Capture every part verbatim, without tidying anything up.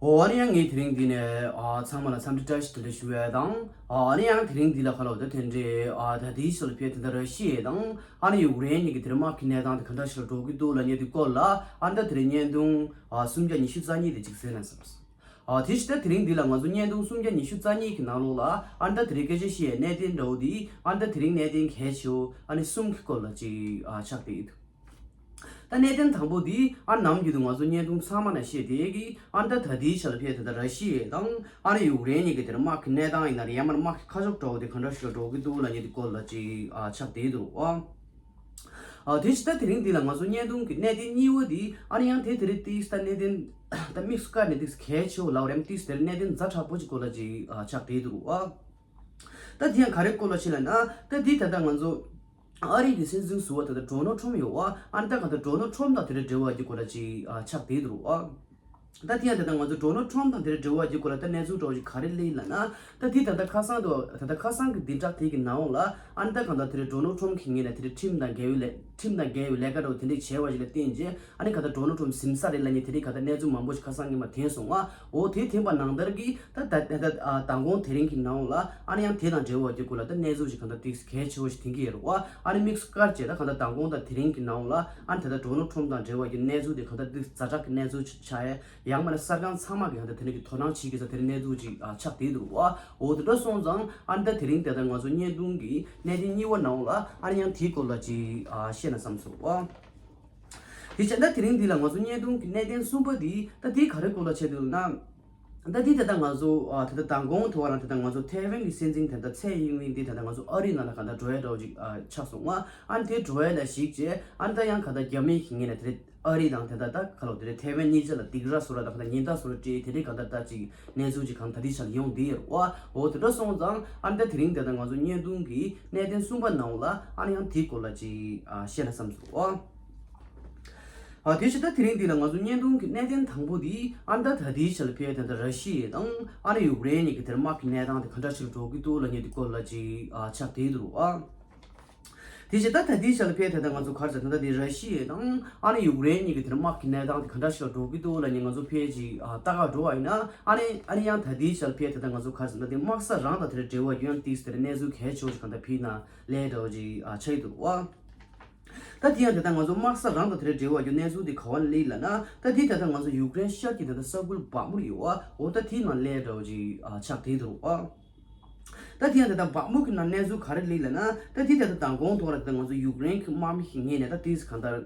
ཨོ་ཨ་ནི་ཡང་ངས་དེ་རིང་འདི་ནས་ཨ་ཚང་མ་ལ་འཚམས་འདྲི་བཀྲ་ཤིས་བདེ་ལེགས་ཞུ་ཡས་དང་། ཨ་ནི་ཡང་དེ་རིང་འདི་ལ་ཁ་ལོ་ད་དེ་འདྲའི་ཨ་ད་ལྟའི་ཆར་ལ་ཕེབས་དེ་འདྲ་ར་ཤི་ཡས་དང་ཨ་ནི་ཡུཀ་རེན་གཉིས་ཀྱི་དེ་རིང་དམག་གི་གནས་སྟངས་དེ་ག་འདྲ་ཞིག་ལ་འགྲོ་གི་འདུག་ལབ་མཁན་དེ་སྐོར་ལ་ཨ་ནི་ད་དེ་རིང་བརྙན་ཐུང་ཨ་སུམ་བརྒྱ་ཉི་ཤུ་རྩ་གཉིས་དེ་གཅིག་གསན་ན་བསམས། ཨ་དེ་བཞིན་ད་དེ་རིང་འདི་ལ་ང་ཚོ་བརྙན་ཐུང་སུམ་བརྒྱ་ཉི་ཤུ་རྩ་གཉིས་ཀྱི་ནང་ལོགས་ལ་ཨ་ནི་ད་དེ་རིང་སྐད་ཆ་བཤད་ཡས་གནད་དོན་འདྲ་བོ་དེ་ཨ་ནི་ད་དེ་རིང་གནད་དོན་གལ་ཆེ་བོ་ཨ་ནི་གསུམ་གྱི་སྐོར་ལ་ཅིག་ཨ་ཆགས་བསྡད་ཡོད། ད་གནད་དོན་དང་པོ་འདི་ཨ་ནམ་རྒྱུན་དུ་ང་ཚོ་བརྙན་ཐུང་ཚང་མ་ནང་བཤད་བསྡད་ཀྱི་ཨ་ད་ད་ལྟའི་ཆར་ལ་ཕེབས་དེ་ད་ར་ཤི་ཡ་དང་ཨ་ནི་ཡུཀ་རེན་གཉིས་ཀྱི་དེར་དམག་གི་གནས་སྟངས་ཡིན་ན་རེད། ཡང་མིན་དམག་གི་ཁ་ཕྱོགས་འདྲ་བོ་དེ་ག་འདྲ་ཞིག་ལ་འགྲོ་གི་འདུག་ལབ་མཁན་དེ་སྐོར་ལ་ཅིག་ཨ་ཆགས་བསྡད་འདུག་ཨ། ཨ་དེ་བཞིན་ད་དེ་རིང་འདི་ལ་ང་ཚོ་བརྙན་ཐུང་གི་གནད་དོན་གཉིས་པ་འདི་ཨ་ནི་ཡང་དེ་དེ་རིང་ཏིས་ད་གནད་དོན་ད་དམིགས་སུ་བཀར་ནས་ཏིས་གལ་ཆེ་བོ་ལབ་རེད། ཏིས་དེ་རིང་གནད་དོན་ཛ་དྲག་པོ་ཅིག་སྐོར་ལ་ཅིག་ཨ་ཆགས་བསྡད་འདུག་ཨ། ད་དེ་ཡང་ག་རེ་སྐོར་ལ་ཕྱིན་ལབ་ན་ད་འདི་ད་ལྟ་ང་ཚོ་ཨ་རི་གི་སྲིད་འཛིན་ཟུར་པ་ད་ལྟ་ཌོ་ནལ་ཊམ་ཡོད་པ་ཨ་ནི་ད་ག་ད་ཌོ་ནལ་ཊམ་དང་དེ་རིང་འབྲེལ་བ་གྱི་སྐོར་ལ་ཅིག་ཨ་ཆགས་བསྡད་འདུག་ཨ། ད་དེ་ཡང་དེ་ད་ང་ཚོ་ཌོ་ནལ་ཊམ་དང་དེ་རིང་འབྲེལ་བ་གྱི་སྐོར་ལ་ད་གནས་ཚུལ་འདྲ་བོ་ཞིག་ག་རེ་སླེབས་ལབ་ན་ད་དེ་ད་ལྟ་ཁ་སང་དུ་ད་ལྟ་ཁ་སང་གི་བདུན་ཕྲག་དེ་གི་ནང་ལ་ཨ་ནི་ད་གང་ལྟར་དེ་རིང་ཌོ་ནལ་ཊམ་གྱི་ངོས་ནས་དེ་རིང་ཁྲིམས་དང་འགལ་བའི་ལས་ཁྲིམས་དང་འགལ་བའི་ལས་ཀ་འདྲ་བོ་དེ་འདྲ་བྱས་པ་ཞིག་ལ་བརྟེན་རྗེས་ཨ་ནི་གང་ལྟར་ཌོ་ནལ་ཊམ་ཟིན་ས་རེད་ལབ་མཁན་དེ་རིང་གང་ལྟར་གནས་ཚུལ་མང་པོ་ཞིག་ཁ་སང་ཉིན་མ་ཐོན་སོང་ང་། འོ་དེ་ཐོན་པ་ནང་ལྟར་གྱི་ད་ད་ད་ད་ཨ་མདང་དགོང་དེ་རིང་གི་ནང་ལ་ཨ་ནི་ཡང་དེ་དང་འབྲེལ་བ་གྱི་སྐོར་ལ་ད་གནས་ཚུལ་ཞིག་གང་ལྟར་ཏིག་གལ་ཆེ་བོ་ཞིག་ཐོན་གྱི་ཡོད་རེད་བ། ཨ་ནི་དམིགས་སུ་བཀར་བྱས་ད་གང་ལྟར་མདང་དགོང་དང་དེ་རིང་གི་ནང་ལ་ཨ་ནི་ད་ལྟ་ཌོ་ནལ་ཊམ་དང་འབྲེལ་བ་གྱི་གནས་ཚུལ་དེ་གང་ལྟར་ཏིག་ཛ་དྲག་གི་གནས་ཚུལ་ཆགས་ཡ། ཡང་མིན་ན་གསར་ཁང་ཚང་མ་གིས་ཧ་ད་དེ་འདྲ་གི་དོ་སྣང་བྱེད་ཀྱི་ས་དེ་འདྲ་གནས་ཚུལ་ཅིག་ཨ་ཆགས་བསྡད་འདུག་བ། འོ་དེ་འདྲ་སོང་ཙང་ཨ་ནི་ད་དེ་རིང་དེ་ལྟར་ང་ཚོ་བརྙན་ཐུང་གི་གནད་དོན་གཉིས་པ་ནང་ལ་ཨ་ནི་ཡང་དེའི་སྐོར་ལ་ཅིག་ཨ་བཤད་ན་བསམ་སོང་བ། དེ་བྱས་ད་དེ་རིང་འདི་ལ་ང་ཚོ་བརྙན་ཐུང་གི་གནད་དོན་གསུམ་པ་འདི་ད་དེ་ག་རེ་སྐོར་ལ་བྱས་འདུག་ན། ད་དེ་ད་ལྟ་ང་ཚོ་ཨ་ད་ལྟ་མདང་དགོང་དུ་བ་རང་ད་ལྟ་ང་ཚོ་ཐའེ་ཝན་གྱི་སྲིད་འཛིན་ད་ལྟ་ཚའེ་ཡིན་ཝིན་འདི་ད་ལྟ་ང་ཚོ་ཨ་རི་ནང་ལ་ག་ད་འགྲོ་ཡ་འདྲ་བོ་ཅིག་ཨ་ཆགས་སོང་ང་། ཨ་ནི་དེ་འགྲོ་ཡ་ལ་གཞིགས་བྱས་ཨ་ནི་ད་ཡང་ག་ད་རྒྱ་མི་གི་ངོས་ནས་དེ་རེད། ཨ་རི་དང་དེ་འདྲ་ད་ག་ལོ་དེ་རེད་ཐའེ་ཝན་གཉིས་ཆ་ལ་སྡིགས་ར་བཟོ་ར་དང་ག་ད་ཉེན་བརྡ་བཟོ་ར་སྤྲད་དེ་རེད་ག་ད་ད་ཅིག་གནས་ཚུལ་ཅིག་གང་ད་དེ་ཆ་ལ་ཡོང་བསྡད་ཡོད་རེད་བ། འོ་དེ་འདྲ་སོང་ཙང་ཨ་ནི་ད་དེ་རིང་དེ་ད་ང་ཚོ་བརྙན་ཐུང་གི་གནད་དོན་གསུམ་པ་ནང་ལ་ཨ་ནི་ཡང་དེའི་སྐོར་ལ་ཅིག་ཨ་བཤད་ན་བསམ་སོང་བ། ཨ་དེ་བཞིན་ད་དེ་རིང་འདི་ལ་ང་ཚོ་བརྙན་ཐུང་གི་གནད་དོན་དང་པོ་འདི་ཨ་ནི་ད་ད་ལྟའི་ཆ་ལ་ཕེབས་དེ་ད་ར་ཤི་ཡ་དང་ཨ་ནི་ཡུཀ་རེན་གཉིས་ཀྱི་དེར་དམག་གི་གནས་སྟངས་དེ་ག་འདྲ་ཞིག་འགྲོ་གི་འདུག་ལབ་མཁན་དེ་སྐོར་ལ་ཅིག་ཨ་ཆགས་བསྡད་འདུག་ཨ། དེ་བཞིན་ད་ད་ལྟའི་ཆ་ལ་ཕེབས་དེ་ད་ང་ཚོ་ག་རེ་ཟེར་ད་ད་དེ་ར་ཤི་ཡ་དང་ཨ་ནི་ཡུཀ་རེན་གཉིས་ཀྱི་དེར་དམག་གི་གནས་སྟངས་དེ་ག་འདྲ་ཞིག་ལ་འགྲོ་གི་འདུག་ལབ་མཁན་ང་ཚོ་ཕལ་ཆེར་ཨ་ལྟ་ག་འགྲོ་བ་ཡིན་ན་ཨ་ནི་ཨ་ནི་ཡང་ད་ལྟའི་ཆ་ལ་ཕེབས་དེ་ད་ང་ཚོ་ག་རེ་ཟེར་ད་དེ་དམག་ས་རང་དང་དེར་འབྲེལ་བ་ཡོད་ཡང་ཏིས་དེར་གནས་ཚུལ་གལ་ཆེ་བོ་ཞིག་གང་ལྟར་ཕེབས་ན་ལས་འདྲ་བོ་ཅིག་ཨ་ཆགས་ཀྱི་འདུག་བ། ད་དེ་ཡང་དེ་ལྟར་ང་ཚོ་དམག་ས་རང་དང་དེར་འབྲེལ་བ་ཡོད་གནས་ཚུལ་དེ་ག་བ་ནས་སླེབས་ལབ་ན་ད་དེ་ད་ལྟ་ང་ཚོ་ཡུཀ་རེན་ཤར་གྱི་ད་ལྟ་ས་ཁུལ་བག་མུར་ཡོད་བ། འོ་ད་དེའི་ནང་ལས་འདྲ་བོ་ཅིག་ཨ་ཆགས་བསྡད་འདུག་བ། ད་དེ་ཡང་དེ་ལྟར་བག་མུར་གྱི་ནང་གནས་ཚུལ་ག་རེ་སླེབས་ལབ་ན་ད་དེ་ད་ལྟ་མདང་དགོང་ཐོག་ལ་ད་ང་ཚོ་ཡུཀ་རེན་གྱི་དམག་མི་ཞིག་ངོས་ནས་ད་ཏིས་གང་ལྟར་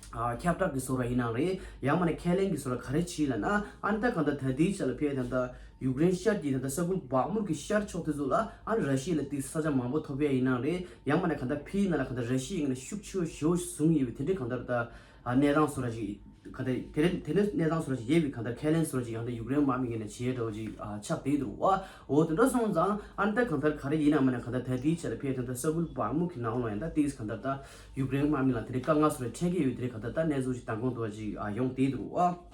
ཨ་ཁྱབ་བསྒྲགས་ཀྱི་བཟོ་འདྲ་ཡིན་ནའང་རེད། ཡང་མིན་ན་ཁས་ལེན་གྱི་བཟོ་འདྲ་ག་རེ་བྱས་ལབ་ན་ཨ་ནི་ད་གང་ལྟར་ད་ལྟའི་ཆ་ལ་ཕེབས་དེ་ད་ཡུཀ་རེན་ཤར་གྱི་ད་ལྟ་ས་ཁུལ་བག་མུར་གྱི་ཤར་ཕྱོགས་དེ་ཚོ་ལ་ཨ་ནི་ར་ཤི་ཡ་ལ་ཏིས་ས་ཆ་མང་པོ་ཐོབ་ཡ་ཡིན་ནའང་རེད། ཡང་མིན་ན་གང་ལྟར་ཕིའི་ནང་ལ་གང་ལྟར་ར་ཤི་ཡའི་ངོས་ནས་ཤུགས་ཆེ་བོ་ཞེ་པོ་ཞིག་བཟུང་ཡོད་པའི་དེ་འདྲའི་གང་ལྟར་ད་ཨ་གནས་སྟངས་བཟོ་འདྲ་ཞིག་གང་ལྟར་དེ་རིང་དེ་ནས་གནས་སྟངས་བཟོ་འདྲ་ཞིག་ཡོད་པའི་གང་ལྟར་ཁས་ལེན་བཟོ་འདྲ་ཞིག་ཡང་ད་ཡུཀ་རེན་དམག་མི་ངོས་ནས་བྱས་འདྲ་བོ་ཞིག་ཨ་ཆགས་བསྡད་འདུག་བ། འོ་དེ་འདྲ་སོང་ཙང་ཨ་ནི་ད་གང་ལྟར་ག་རེ་ཡིན་ན་མིན་ན་གང་ལྟར་ད་ལྟའི་ཆ་ལ་ཕེབས་དེ་ད་ས་ཁུལ་བག་མུར་གྱི་ནང་ལ་ཡང་ད་ཏིས་གང་ལྟར་ད་ཡུཀ་རེན་དམག་མི་ལ་དེ་འདྲའི་དཀའ་ངལ་བཟོ་འདྲ་འཕྲད་ཀྱི་ཡོད་དེ་འདྲའི་གང་ལྟར་ད་གནས་ཚུལ་ཞིག་མདང་དགོང་དུ་བ་ཞིག་ཨ་ཡོང་བསྡད་འདུག་བ།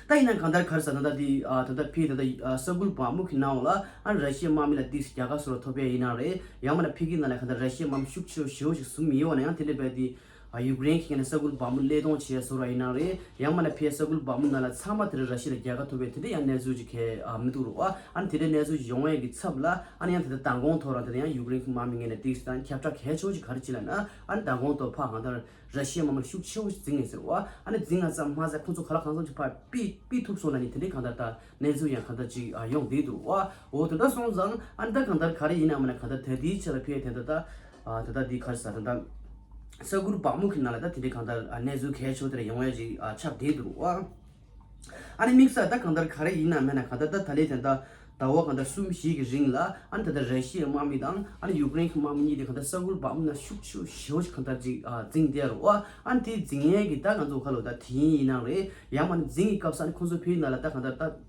ད་ཡིན་ན་གང་ལྟར་ག་རེ་ཟེར་ན་ད་འདི་ཨ་ད་ལྟ་ཕི་ད་ལྟ་ཨ་ས་ཁུལ་བག་མུ་གི་ནང་ལ་ཨ་ར་ཤི་ཡའི་དམག་མི་ལ་འདི་རྒྱལ་ཁ་སོགས་ལ་ཐོབ་ཡ་ཡིན་ན་རེད། ཡང་མིན་ན་ཕི་གི་ནང་ལ་གང་ལྟར་ར་ཤི་ཡའི་དམག་མི་ཤུགས་ཆེ་བ་ཞེ་བོ་ཞིག་ཟུམ་ཡོད་ན་ཡང་དེ་འདྲ་བས་འདི་ཨ་ཡུཀ་རེན་གྱི་ནས་ས་ཁུལ་བག་མུ་གློད་གཏོང་བྱེད་ཡ་བཟོ་འདྲ་ཡིན་ན་རེད། ཡང་མིན་ན་ཕི་ས་ཁུལ་བག་མུ་ནང་ལ་ཚང་མ་དེ་འདྲ་ར་ཤི་ཡ་ལ་རྒྱལ་ཁ་ཐོབ་ཡ་དེ་འདྲ་ཡང་གནས་ཚུལ་ཅིག་གས་ཨ་མི་འདུག་རུ་བ། ཨ་ནི་དེ་འདྲ་གནས་ཚུལ་ཅིག་ཡོང་ཡ་གི་ཚབ་ལ་ཨ་ནི་ཡང་དེ་འདྲ་མདང་དགོང་ཐོག་རང་དེ་འདྲ་ཡང་ཡུཀ་རེན་གྱི་དམག་མི་ངོས་ནས་ཏིག་སི་དང་ཁྱབ་བསྒྲགས་གལ་ཆེ་བོ་ཅིག་ག་རེ་བྱེད་ལབ་ན་ཨ་ནི་མདང་དགོང་ཐོག་ཕ་གང་ལྟར། ར་ཤི་ཡའི་དམག་མི་ཤུགས་ཆེ་བོ་ཞིག་འཛིང་ངེས་ཟེར་བ། ཨ་ནི་འཛིང་ང་ཙམ་མ་ཟད་ཁོང་ཚོ་ག་ལ་གང་འཚམ་ཅིག་ཕར་ཕུད་ཕུད་ཐུབ་སོང་ན་ནི་དེ་འདྲའི་གང་ལྟར་ད་གནས་ཚུལ་ཡང་གང་ལྟར་ཅིག་ཨ་ཡོང་བསྡད་འདུག་བ། འོ་དེ་འདྲ་སོང་ཙང་ཨ་ནི་ད་གང་ལྟར་ག་རེ་ཡིན་ན་མིན་ན་གང་ལྟར་ད་ལྟའི་ཆ་ལ་ཕེབས་དེ་འདྲ་ད་ཨ་ད་ལྟ་འདི་ག་རེ་ཟེར་ད་ད་ས་ཁུལ་བག་མུ་གི་ནང་ལ་ད་དེ་འདྲའི་གང་ལྟར་ཨ་གནས་ཚུལ་གལ་ཆེ་བོ་དེ་འདྲ་ཡོང་ཡ་ཅིག་ཨ་ཆགས་བསྡད་འདུག་བ། ཨ་ནི་དམིགས་བསལ་ད་གང་ལྟར་ག་རེ་ཡིན་ན་མིན་ན་གང་ལྟར་ད་ད་ལས་དེ་འདྲ་ཟླ་བ་གང་ལྟར་གསུམ་བཞི་གི་རིང་ལ་ཨ་ནི་ད་ལྟ་ར་ཤི་ཡའི་དམག་མི་དང་ཨ་ནི་ཡུཀ་རེན་གྱི་དམག་མི་གཉིས་དེ་གང་ལྟར་ས་ཁུལ་བག་མུ་ནང་ཤུགས་ཆེ་ཤོས་གང་ལྟར་ཅིག་ཨ་འཛིང་བསྡད་རུ་ཨ་ཨ་ནི་དེ་འཛིང་ཡས་ཀྱི་ད་ང་ཚོ་ཁ་ལོ་ད་དེ་ཡིན་ཡིན་ནའང་རེད། ཡང་མ་ནི་འཛིང་གི་སྐབས་སུ་ཨ་ནི་ཁོང་ཚོ་ཕིའི་ནང་ལ་ད་གང་ལྟར་ད་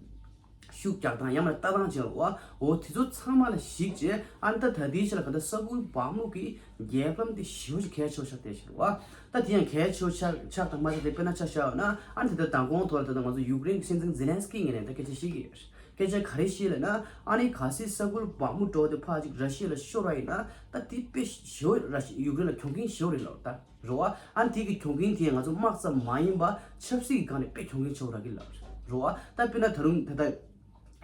ཤུགས་རྒྱག་སྟངས་ཡང་མ་ནི་ལྟ་སྟངས་བྱས་རུ་ཨ་འོ་དེ་ཚོ་ཚང་མ་ལ་གཞིགས་བྱས་ཨ་ནི་ད་ད་ལྟའི་ཆ་ལ་གང་ལྟར་ས་ཁུལ་བག་མུ་གི་རྒྱལ་ཕམ་དེ་ཞེ་པོ་ཅིག་གལ་ཆེ་ཤོས་ཆགས་བསྡད་ཤག་རུ་ཨ། ད་དེ་ཡང་གལ་ཆེ་ཤོས་ཆགས་ཆགས་དང་མ་ཆགས་དེ་དཔེར་ན་ཆ་བཞག་ན་ཨ་ནི་ད་ལྟ་མདང་དགོང་ཐོག་ལ་ད་ལྟ་ང་ཚོ་ཡུཀ་རེན་གྱི་སྲིད་འཛིན་ཛེ་ལན་སི་ཀི་ངོས་ནས་ད་སྐད་ཆ་བཤད་ཀྱི་ཡོད། སྐད་ཆ་ག་རེ་བཤད་ལབ་ན་ཨ་ནི་གལ་སྲིད་ས་ཁུལ་བག་མུ་འདྲ་བོ་དེ་ཕར་ཅིག་ར་ཤི་ཡ་ལ་ཤོར་བ་ཡིན་ན་ད་དེ་དཔེ་ཞེ་པོ་ར་ཤི་ཡུཀ་རེན་ལ་གྱོང་གུན་ཞེ་པོ་རེད་ལབ་ད་རེད་བ། ཨ་ནི་དེ་གི་གྱོང་གུན་དེ་ང་ཚོ་དམག་ཙམ་མ་ཡིན་པ་ཆབ་སྲིད་ཀྱི་སྒང་ནས་དཔེ་གྱོང་གུན་ཆེ་བོ་རག་གི་ལབ་རེད། རེད་བ། ད་དཔེར་ན་ད་རུང་ད་ལྟ་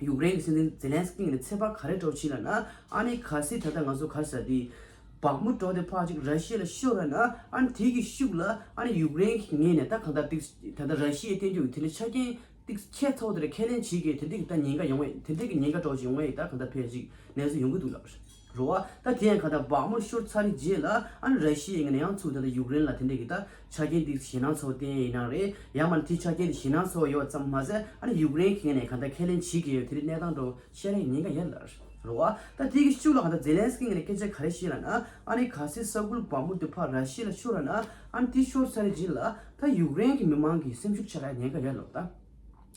ཡུཀ་རེན་གྱི་སྲིད་འཛིན་ཛེ་ལན་སི་ཀི་ནས་ཚོད་དཔག་ག་རེ་འདྲ་བོ་བྱས་ལབ་ན། ཨ་ནི་གལ་སྲིད་ད་ལྟ་ང་ཚོ་ག་རེ་ཟེར་དེ་བག་མུ་འདྲ་བོ་དེ་ཕར་ཅིག་ར་ཤི་ཡ་ལ་ཤོར་བ་ན། ཨ་ནི་དེ་གི་ཤུགས་ལ་ཨ་ནི་ཡུཀ་རེན་གྱི་ངོས་ནས་ད་གང་ལྟར་ཏིག་ད་ལྟ་ར་ཤི་ཡའི་བསྟན་རྒྱུ་དེ་འདྲ་ཆ་རྐྱེན་ཏིག་ཁྱད་མཚར་པོ་དེ་འདྲ་ཁས་ལེན་བྱེད་ཀྱི་དེ་འདྲ་གི་ད་ཉེན་ཁ་ཡོང་བས། དེ་འདྲ་གི་ཉེན་ཁ་འདྲ་བོ་ཅིག་ཡོང་བས། ད་གང་ལྟར་ཕལ་ཆེར་གནས་ཚུལ་ཡོང་གི་འདུག་ལབ་རེད་བ། ད་དེ་ཡང་གང་ལྟར་བག་མུར་ཤོར་ཚར་བའི་རྗེས་ལ་ཨ་ནི་ར་ཤི་ཡའི་ངོས་ནས་ཡང་ཚུར་ད་ལྟ་ཡུཀ་རེན་ལ་དེ་འདྲ་གི་ད་ཆ་རྐྱེན་དེ་ཞེད་སྣང་ཚ་བོ་བསྟན་ཡིན་ནའང་རེད། ཡང་མིན་ན་དེ་ཆ་རྐྱེན་དེ་ཞེད་སྣང་ཚ་བོ་ཡོད་ཙམ་མ་ཟད། ཨ་ནི་ཡུཀ་རེན་གྱི་ངོས་ནས་གང་ལྟར་ཁས་ལེན་བྱེད་ཀྱི་ཡོད། དེ་རིགས་གནས་སྟངས་འདྲ་བོ་བཤད་རེས་ཉེན་ཁ་ཡོད་ལ་རེད་བ། ད་དེ་གི་ཤུགས་ལ་གང་ལྟར་ཛེ་ལན་སི་ཀི་ངོས་ནས་སྐད་ཆ་ག་རེ་བཤད་ལབ་ན། ཨ་ནི་གལ་སྲིད་ས་འགུལ་བག་མུ་དེ་ཕར་ར་ཤི་ཡ་ལ་ཤོར་བ་ན། ཨ་ནི་དེ་ཤོར་ཚར་རྗེས་ལ་ད་ཡུཀ་རེན་གྱི་མི་མང་གི་སེམས་ཤུགས་ཆག་ཡ་ཉེན་ཁ་ཡོད་ལབ་ད།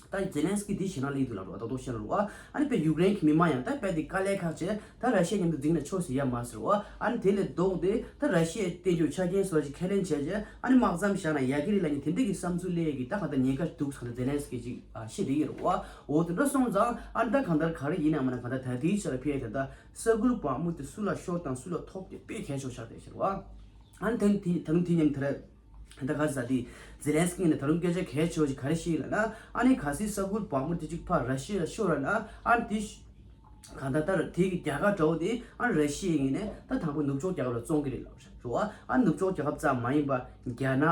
ད་ཛེ་ལན་སི་ཀི་དེ་ཞེད་སྣང་སླེབས་འདུག་ལབ་རེད་བ། ད་དོག་བཤད་ལབ་རེད་བ། ཨ་ནི་དཔེ་ཡུཀ་རེན་གྱི་མི་མང་ཡང་ད་དཔེ་དེ་དཀའ་ལས་ཁག་བྱས། ད་ར་ཤི་ཡ་མཉམ་དུ་འཛིང་ན་ཆོག་ཟེར་ཡ་མ་ཟེར་བ། ཨ་ནི་དེ་ལས་ལྡོག་སྟེ་ད་ར་ཤི་ཡའི་བསྟན་རྒྱུ་ཆ་རྐྱེན་སོགས་ཀྱི་ཁས་ལེན་བྱས་རྗེས། ཨ་ནི་དམག་མཚམས་བཞག་ན་ཡག་གི་རེད་ལབ་མཁན་དེ་འདྲ་གི་བསམ་ཚུལ་སླེབས་ཀྱི་ད་གང་ལྟར་ཉེན་ཁ་འདུག་ཟེར་ད་ཛེ་ལན་སི་ཀི་ཅིག་ཨ་བཤད་བསྡད་ཡོད་རེད་བ། འོ་དེ་འདྲ་སོང་ཙང་ཨ་ནི་ད་གང་ལྟར་ག་རེ་ཡིན་ནའང་མིན་ན་གང་ལྟར་ད་ལྟའི་ཆར་ཕལ་ཆེར་ད་ས་འགུལ་བག་མུ་དེ་སུ་ལ་ཤོར་དང་སུ་ལ་ཐོབ་དེ་དཔེ་གལ་ཆེ་ཆགས་བསྡད་ཤག་རེད་བ། ཨ་ནི་ད་དེ་ད་རུང་དེ་མཉམ་དེ་རེད། ད་ག་རེ་ཟེར་དེ། ཛེ་ལན་སི་ཀི་ནས་ད་རུང་སྐད་ཆ་གལ་ཆེ་བ་ཞིག་ག་རེ་བཤད་ལབ་ན། ཨ་ནི་གལ་སྲིད་ས་འགུལ་བག་མུ་དེ་གཅིག་ཕར་ར་ཤི་ཡ་ལ་ཤོར་བ་ན། ཨ་ནི་དེ་གང་ལྟར་ད་དེ་གི་རྒྱལ་ཁ་འདྲ་བོ་དེ་ཨ་ནི་ར་ཤི་ཡའི་ངོས་ནས་ད་དང་པོ་ནུབ་ཕྱོགས་རྒྱལ་ཁབ་ལ་བཙོང་གི་རེད་ལབ་རེད་བ། ཨ་ནི་ནུབ་ཕྱོགས་རྒྱལ་ཁབ་ཙམ་མ་ཡིན་པ་རྒྱ་ནག་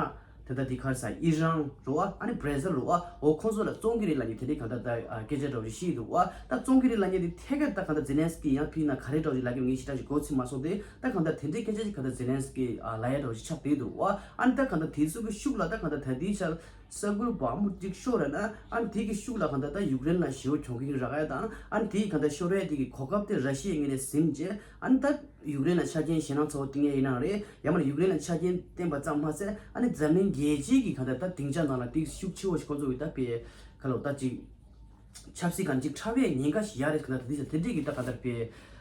ད་ལྟ་དེ་ག་རེ་ཟེར་ཨི་རན་རེད་བ། ཨ་ནི་བྷར་ཛིལ་རེད་བ། འོ་ཁོང་ཚོ་ལ་བཙོང་གི་རེད་ལབ་མཁན་དེ་འདྲའི་གང་ལྟར་ད་ཨ་སྐད་ཆ་འདྲ་བོ་ཞིག་བཤད་འདུག་བ། ད་བཙོང་གི་རེད་ལབ་མཁན་དེ་ཐད་ཀར་ད་གང་ལྟར་ཛེ་ལན་སི་ཀི་ཡང་ཕྱིན་ན་ག་རེ་འདྲ་བོ་ཞིག་ལབ་མཁན་ངས་ཞེ་དྲག་ཞིག་གོ་ཚོད་མ་སོང་སྟེ། ད་གང་ལྟར་དེ་འདྲའི་སྐད་ཆ་ཞིག་གང་ལྟར་ཛེ་ལན་སི་ཀི་ཨ་ལབ་ཡ་འདྲ་བོ་ཞིག་ཆགས་བསྡད་འདུག་བ། ཨ་ནི་ད་གང་ལྟར་དེ་ཚོ་གི་ཤུགས་ལ་ད་གང་ལྟར་ད་ལྟའི་ཆར་ས་འགུལ་བག་མུ་གཅིག་ཤོར་བ་ན། ཨ་ནི་དེ་གི་ཤུགས་ལ་གང་ལྟར་ད་ཡུཀ་རེན་ལ་ཞེ་པོ་གྱོང་གུན་རག་ཡ་དང་། ཨ་ནི་དེ་གང་ལྟར་ཤོར་བའི་དེ་གི་གོ་སྐབས་དེ་ར་ཤི་ཡའི་ངོས་ནས་ཟིན་རྗེས། ཨ་ནི་ད་ཡུཀ་རེན་ལ་ཆ་རྐྱེན་ཞེད་སྣང་ཚ་བོ་བསྟན་ཡ་ཡིན་ནའང་རེད། ཡང་མིན་ན་ཡུཀ་རེན་ལ་ཆ་རྐྱེན་བསྟན་པ་ཙམ་མ་ཟད། ཨ་ནི་འཛམ་གླིང་རྒྱལ་སྤྱིའི་གི་གང་ལྟར་ད་སྡིངས་ཆ་ནང་ལ་དེ་ཤུགས་ཆེ་བོ་ཞིག་ཁོང་ཚོ་གི་ད་དཔེ་ག་ལོ་ད་ཅིག་ཆབ་སྲིད་གང་ཅིག་འཁྲབ་པའི་ཉེན་ཁ་ཞིག་ཡོད་རེད། གང་ལྟར་དེ་འདྲ་གི་ད་གང་ལྟར་དཔེ་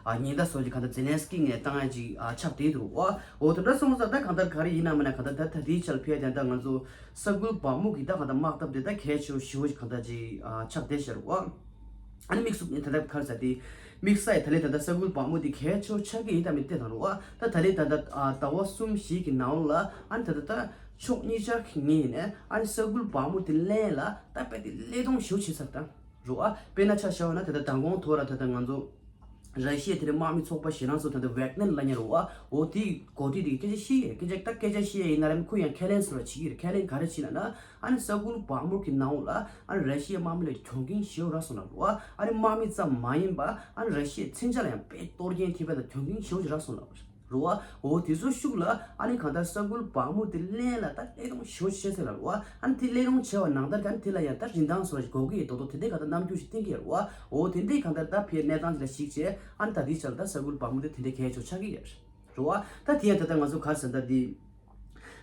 ཨ་ཉེན་བརྡ་སོགས་ཀྱི་གང་ལྟར་ཛེ་ལན་སི་ཀི་ངོས་ནས་བཏང་ཡ་ཅིག་ཨ་ཆགས་བསྡད་འདུག་བ། འོ་དེ་འདྲ་སོང་ཙང་ད་གང་ལྟར་ག་རེ་ཡིན་ནའང་མིན་ན་གང་ལྟར་ད་ལྟའི་ཆར་ཕལ་ཆེར་ད་ང་ཚོ་ས་འགུལ་བག་མུ་གི་ད་གང་ལྟར་དམག་འཐབ་དེ་ད་གལ་ཆེ་བོ་ཞེ་པོ་ཞིག་གང་ལྟར་ཅིག་ཨ་ཆགས་བསྡད་ཤག་རེད་བ། ཨ་ནི་དམིགས་སུ་ད་ལྟ་ག་རེ་ཟེར་དེ། དམིགས་བསལ་ད་ལན་ད་ལྟ་ས་འགུལ་བག་མུ་དེ་གལ་ཆེ་བོ་ཆགས་ཀྱི་ཡིན་དང་མིན་དེ་དང་རེད་བ། ད་ད་ལན་ད་ལྟ་ཨ་ཟླ་བ་གསུམ་བཞི་གི་ནང་ལ་ཨ་ནི་ད་ལྟ་ད་ཕྱོགས་གཉིས་ཆ་གི་ངོས་ནས་ཨ་ནི་ས་འགུལ་བག་མུ་དེ་ལེན་ལ་ད་དཔེ་དེ་བློས་གཏོང་ཞེ་པོ་བྱས་ཚར་ད། རེད་བ། དཔེར་ན་ཆ་བཞག་པ་ན་ད་ལྟ་མདང་དགོང་ཐོག་ར་ད་ལྟ་ང་ཚོ་ར་ཤི་ཡའི་དེ་རིང་དམག་མི་ཚོགས་པ་ཞེ་དྲག་ཚོ་ད་ལྟ་ཝེག་ནེར་ལབ་མཁན་རེད་བ། འོ་དེའི་འགོ་ཁྲིད་དེ་སྐད་ཆ་བཤད་ཡས། སྐད་ཆ་ད་སྐད་ཆ་བཤད་ཡས་ཡིན་ན་རེད། ཁོ་ཡང་ཁས་ལེན་ཟེར་བ་བྱེད་ཀྱི་རེད། ཁས་ལེན་ག་རེ་བྱས་ལབ་ན། ཨ་ནི་ས་འགུལ་བག་མུ་གི་ནང་ལ་ཨ་ནི་ར་ཤི་ཡའི་དམག་མི་ལ་གྱོང་གུན་ཞེ་པོ་རག་སོང་ལབ་རེད་བ། ཨ་ནི་དམག་མི་ཙམ་མ་ཡིན་པ་ཨ་ནི་ར་ཤི་ཡའི་མཚོན་ཆ་ལ་ཡང་དཔེ་གཏོར་སྐྱོན་ཐེབས་པ་དང་གྱོང་གུན་ཞེ་པོ་ཞིག་རག་སོང་ལབ་རེད། རེད་བ། འོ་དེ་ཚོ་ཤུགས་ལ་ཨ་ནི་གང་ལྟར་ས་འགུལ་བག་མུ་དེ་ལེན་ལ་ད་བློས་གཏོང་ཞེ་པོ་བྱས་ཟེར་ལབ་རེད་བ། ཨ་ནི་དེ་བློས་གཏོང་བྱས་པ་ནང་ལྟར་གྱི་ཨ་ནི་དེ་ལ་ཡང་ད་རིན་ཐང་སོགས་ཤིག་དགོས་ཀྱི་ཡོད་མདོག་མདོག་དེ་འདྲའི་གང་ལྟར་རྣམ་འགྱུར་ཞིག་བསྟན་གྱི་ཡོད་རེད་བ། འོ་དེ་འདྲའི་གང་ལྟར་ད་ཕའི་གནས་སྟངས་ཅིག་ལ་གཞིགས་བྱས་ཨ་ནི་ད་ལྟའི་ཆར་ད་ས་འགུལ་བག་མུ་དེ་དེ་འདྲའི་གལ་ཆེ་ཆགས་ཀྱི་ཡོད་རེད། རེད་བ། ད་དེ་ཡང་ད་ལྟ་ང་ཚོ་ག་རེ་ཟེར་ད་དེ།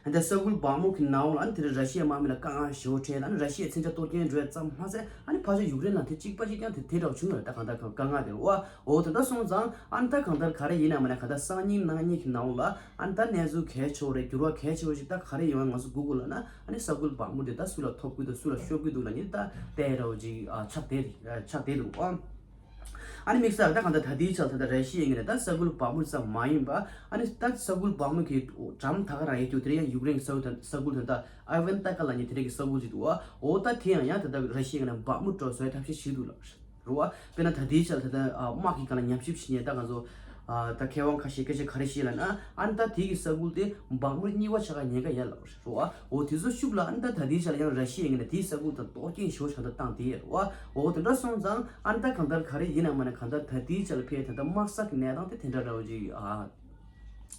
ད་ལྟ་ས་འགུལ་བག་མུ་གི་ནང་ལ་ཨ་ནི་དེ་རིང་ར་ཤི་ཡའི་དམག་མི་ལ་དཀའ་ངལ་ཞེ་པོ་འཕྲད། ཨ་ནི་ར་ཤི་ཡའི་མཚོན་ཆ་གཏོར་སྐྱོན་འགྲོ་ཡ་ཙམ་མ་ཟད། ཨ་ནི་ཕལ་ཆེར་ཡུཀ་རེན་ལ་དེ་གཅིག་པ་གཅིག་རྐྱང་དེ་དེ་འདྲ་བྱུང་ཡོད་རེད། ད་གང་ལྟར་དཀའ་ངལ་དེ་རེད་བ། འོ་དེ་འདྲ་སོང་ཙང་ཨ་ནི་ད་གང་ལྟར་ག་རེ་ཡིན་ནའང་མིན་ན་གང་ལྟར་སང་ཉིན་གནངས་ཉིན་གྱི་ནང་ལ་ཨ་ནི་ད་གནས་ཚུལ་གལ་ཆེ་བོ་རེད། འགྱུར་བ་གལ་ཆེ་བོ་ཞིག་ད་ག་རེ་ཡོང་ང་ཚོ་སྒུག་དགོས་ལབ་ན། ཨ་ནི་ས་འགུལ་བག་མུ་དེ་ད་སུ་ལ་ཐོབ་ཀྱི་འདུག་སུ་ལ་ཤོར་གྱི་འདུག་ལབ་མཁན་ད་དེ་འདྲ་བོ་ཅིག་ཨ་ཆགས་བསྡད་ཆགས་བསྡད་འདུག་ཨ། ཨ་ནི་དམིགས་བསལ་ད་གང་ལྟར་ད་ལྟའི་ཆར་ད་ལྟ་ར་ཤི་ཡའི་ངོས་ནས་ད་ས་འགུལ་བག་མུ་ཙམ་མ་ཡིན་པ། ཨ་ནི་ད་ས་འགུལ་བག་མུ་གི་འགྲམ་ད་ག་རང་ཡོད་རྒྱུ་དེ་རིང་ཡང་ཡུཀ་རེན་གྱི་ས་འགུལ་ས་འགུལ་དེ་ད་ཨ་ཝན་ཏ་ཀ་ལབ་མཁན་དེ་འདྲ་གི་ས་འགུལ་ཅིག་འདུག་བ། འོ་ད་དེ་ཡང་ཡང་ད་ལྟ་ར་ཤི་ཡའི་ངོས་ནས་བག་མུ་འདྲ་བོ་བཟོ་ཡ་ཐབས་ཤེས་བྱེད་འདུག་ལབ་རེད་བ། དཔེར་ན་ད་ལྟའི་ཆར་ད་ལྟ་ཨ་དམག་གི་སྒང་ལ་ཉམས་ཞིབ་བྱེད་མཁན་ད་ང་ཚོ་ཨ་ད་མཁས་དབང་ཁ་ཤས་སྐད་ཆ་ག་རེ་བཤད་ལབ་ན། ཨ་ནི་ད་དེ་གི་ས་འགུལ་དེ་བག་མུ་གཉིས་པ་ཆགས་ཀྱི་ཉེན་ཁ་ཡོད་ལབ་རེད་བ། འོ་དེ་ཚོ་ཤུགས་ལ་ཨ་ནི་ད་ད་ལྟའི་ཆར་ཡང་ར་ཤི་ཡའི་ངོས་ནས་དེའི་ས་འགུལ་དང་གཏོར་སྐྱོན་ཞེ་པོ་ཞིག་ད་ལྟ་བཏང་བསྡད་ཡོད་རེད་བ། འོ་དེ་འདྲ་སོང་ཙང་ཨ་ནི་ད་གང་ལྟར་ག་རེ་ཡིན་ནའང་མིན་ན་གང་ལྟར་ད་ལྟའི་ཆར་ཕལ་ཆེར་ད་ལྟ་དམག་ས་གི་གནས་སྟངས་དེ་དེ་འདྲ་འདྲ་བོ་ཅིག་ཨ་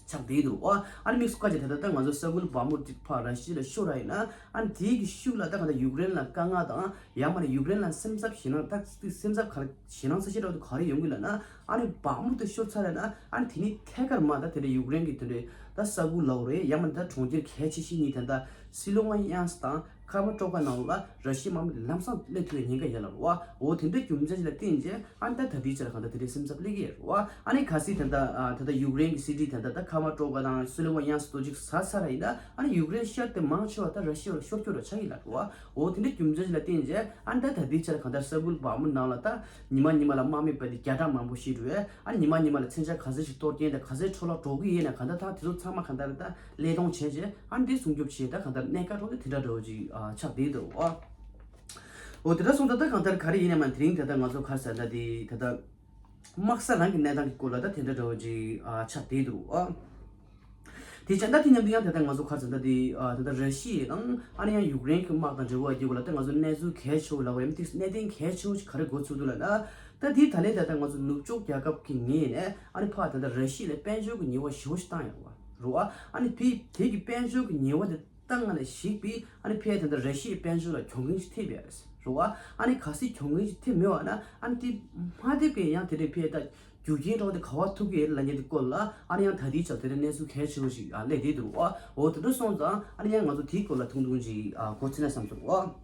ཆགས་བསྡད་འདུག་བ། ཨ་ནི་དམིགས་སུ་བཀར་བྱས་ད་ལྟ་ད་ང་ཚོ་ས་འགུལ་བག་མུ་དེ་ཕར་ར་ཤི་ཡ་ལ་ཤོར་བ་ཡིན་ན། ཨ་ནི་དེའི་གི་ཤུགས་ལ་ད་གང་ལྟར་ཡུཀ་རེན་ལ་དཀའ་ངལ་དང་། ཡང་མིན་ན་ཡུཀ་རེན་ལ་སེམས་འཚབ་ཞེད་སྣང་ད་སེམས་འཚབ་ག་རེ་ཞེད་སྣང་ཚ་ཤོས་འདྲ་བོ་དེ་ག་རེ་ཡོང་གི་ལབ་ན། ཨ་ནི་བག་མུ་དེ་ཤོར་ཚར་ཡ་ན། ཨ་ནི་དེ་ནི་ཐད་ཀར་མ་ད་དེ་འདྲ་ཡུཀ་རེན་གྱི་དེ་འདྲའི་ད་ས་ཁུལ་ལབ་དགོས་རེད། ཡང་མིན་ད་གྲོང་ཁྱེར་གལ་ཆེ་ཤོས་གཉིས་ད་ད་སི་ལོ་ཝན་ཡན་སི་དང་ཁ་མ་ཀྲོ་ཀ་ནང་ལ་ར་ཤི་ཡའི་དམག་མི་ལམ་སང་སླེབས་ཐུབ་པའི་ཉེན་ཁ་ཡོད་ལབ་རེད་བ། འོ་དེ་འདྲའི་རྒྱུ་མཚན་ཞིག་ལ་བརྟེན་བྱས་ཨ་ནི་ད་ད་ལྟའི་ཆར་གང་ལྟར་དེ་འདྲའི་སེམས་འཚབ་སླེབས་ཀྱི་ཡོད་རེད་བ། ཨ་ནི་གལ་སྲིད་ད་ད་ད་ད་ཡུཀ་རེན་གྱི་སི་ཊི་ད་ད་ད་ཁ་མ་ཀྲོ་ཀ་དང་སི་ལོ་ཝན་ཡན་སི་དེ་ཚོ་ཅིག་ཟ་ཚར་བ་ཡིན་ན། ཨ་ནི་ཡུཀ་རེན་ཤར་དེ་མང་ཆེ་བ་ད་ར་ཤི་ཡ་ལ་ཤོར་རྒྱུ་ར་ཆགས་ཀྱི་ཡོད་ལབ་རེད་བ། འོ་དེ་འདྲའི་རྒྱུ་མཚན་ཞིག་ལ་བརྟེན་བྱས་ཨ་ནི་ད་ད་ལྟའི་ཆར་གང་ལྟར་ས་ཁུལ་བག་མུ་ནང་ལ་ད་ཉི་མ་ཉི་མ་ལ་དམག་མི་དཔེ་དེ་བརྒྱ་ཕྲག་མང་པོ་ཞིག་འགྲོ་བས། ཨ་ནི་ཉི་མ་ཉི་མ་ལ་མཚོན་ཆ་ག་ཚོད་ཞིག་གཏོར་སྐྱོན་དང་ག་ཚོད་འཕྲོ་བརླག་འགྲོ་གི་ཡོད་ན་གང་ལྟར་ད་དེ་ཚོ་ཚང་མ་གང་ལྟར་ད་བློས་གཏོང་བྱས་རྗེས་ཨ་ནི་དེ་སྲུང་སྐྱོབ་བྱས། ད་གང་ལྟར་གནད་འགག་འདྲ་བོ་དེ་འདྲ་འདྲ་བོ་ཅིག་ཨ་ཆགས་བསྡད་འདུག་ཨ། འོ་དེ་འདྲ་སོང་ཙང་ད་གང་ལྟར་ག་རེ་ཡིན་ནའི་མ་དེ་རིང་ད་ལྟ་ང་ཚོ་ག་རེ་ཟེར་ན་དེ་ད་ལྟ་དམག་ས་རང་གི་གནས་སྟངས་ཀྱི་སྐོར་ལ་ད་དེ་འདྲ་འདྲ་བོ་ཅིག་ཨ་ཆགས་བསྡད་འདུག་ཨ། དེ་བྱས་ད་དེ་མཉམ་དུ་ཡང་ད་ལྟ་ང་ཚོ་ག་རེ་ཟེར་ན་དེ་ཨ་ད་ལྟ་ར་ཤི་ཡ་དང་ཨ་ནི་ཡང་ཡུཀ་རེན་གྱི་དམག་དང་འབྲེལ་བ་ཡོད་པ་ལ་ད་ང་ཚོ་གནས་ཚུལ་གལ་ཆེ་བོ་ལབ་པ་ཡིན་ན་དེ་གནད་དོན་གལ་ཆེ་བོ་ཅིག་ག་རེ་འགོ་ཚུགས་འདུག་ལབ་ན། ད་དེ་ད་ལན་ད་ལྟ་ང་ཚོ་ནུབ་ཕྱོགས་རྒྱལ་ཁབ་ཀྱི་ངོས་ནས་ཨ་ནི་ཕར་ད་ལྟ་ར་ཤི་ཡ་ལ་དཔལ་འབྱོར་གྱི་ཉེས་པ་ཞེ་པོ་ཞིག་བཏང་ཡོད་པ་རེད་བ། ཨ་ནི་དེ་དེ་གི་དཔལ་འབྱོར་གྱི་ཉེས་པ་དེ་ད་ང་ལ་ཞིག་པའི་ཨ་ནི་ཕལ་དེ་འདྲ་ར་ཤི་ཡའི་དཔལ་འབྱོར་ལ་གྱོང་གུན་ཞིག་ཐེབས་པས་རེད་བ། ཨ་ནི་གལ་སྲིད་གྱོང་གུན་ཞིག་ཐེབས་མེད་བ་ན་ཨ་ནི་དེ་མ་ཐེབས་པའི་ཡང་དེ་འདྲའི་ཕལ་ད་རྒྱུ་རྐྱེན་འདྲ་བོ་དེ་ག་བ་ཐུག་གི་ལབ་མཁན་དེ་སྐོར་ལ་ཨ་ནི་ཡང་ད་ལྟའི་ཆར་དེ་འདྲའི་གནས་ཚུལ་གལ་ཆེ་བོ་ཞིག་ཨ་སླེབས་བསྡད་འདུག་བ། འོ་དེ་འདྲ་སོང་ཙང་ཨ་ནི་ཡང་ང་ཚོ་དེའི་སྐོར་ལ་ཐུང་ཐུང་ཅིག་ཨ་གོ་ཚུལ་ན་བསམ་སོང་བ།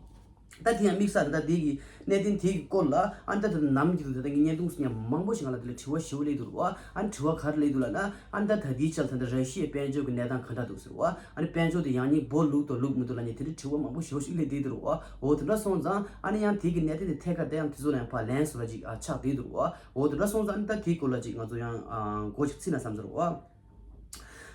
ད་དེ་ཡང་དམིགས་བསལ་ད་དེ་གི་གནད་དོན་དེ་གི་སྐོར་ལ་ཨ་ནི་ད་ད་ནམ་རྒྱུན་དུ་ད་ད་གི་བརྙན་ཐུང་སི་ཉ་མང་པོ་ཞིག་ང་ལ་དེ་ལ་དྲི་བ་ཞེ་པོ་སླེབས་འདུག་རེད་བ། ཨ་ནི་དྲི་བ་ག་རེ་སླེབས་འདུག་ལབ་ན་ཨ་ནི་ད་ད་ལྟའི་ཆར་ད་ད་ར་ཤི་ཡའི་དཔལ་འབྱོར་གྱི་གནས་སྟངས་ག་འདྲ་འདུག་ཟེར་བ། ཨ་ནི་དཔལ་འབྱོར་དེ་ཡང་སྙིང་བོ་ལུག་དང་ལུག་མི་འདུག་ལབ་མཁན་དེ་འདྲའི་དྲི་བ་མང་པོ་ཞེ་པོ་ཞིག་སླེབས་བསྡད་འདུག་རེད་བ། འོ་དེ་འདྲ་སོང་ཙང་ཨ་ནི་ཡང་དེ་གི་གནད་དོན་དེ་ཐད་ཀར་དེ་ཡང་དེ་ཚོ་ལ་ཡང་ཕར་ལན་ཟེར་བ་ཅིག་ཨ་ཆགས་བསྡད་འདུག་རེད་བ། འོ་དེ་འདྲ་སོང་ཙང་ཨ་ནི་ད་དེའི་སྐོར་ལ་ཅིག་ང་ཚོ་ཡང་ཨ་མགོ་ཅིག་ཚིག་ན་བསམ་ཟེར་བ།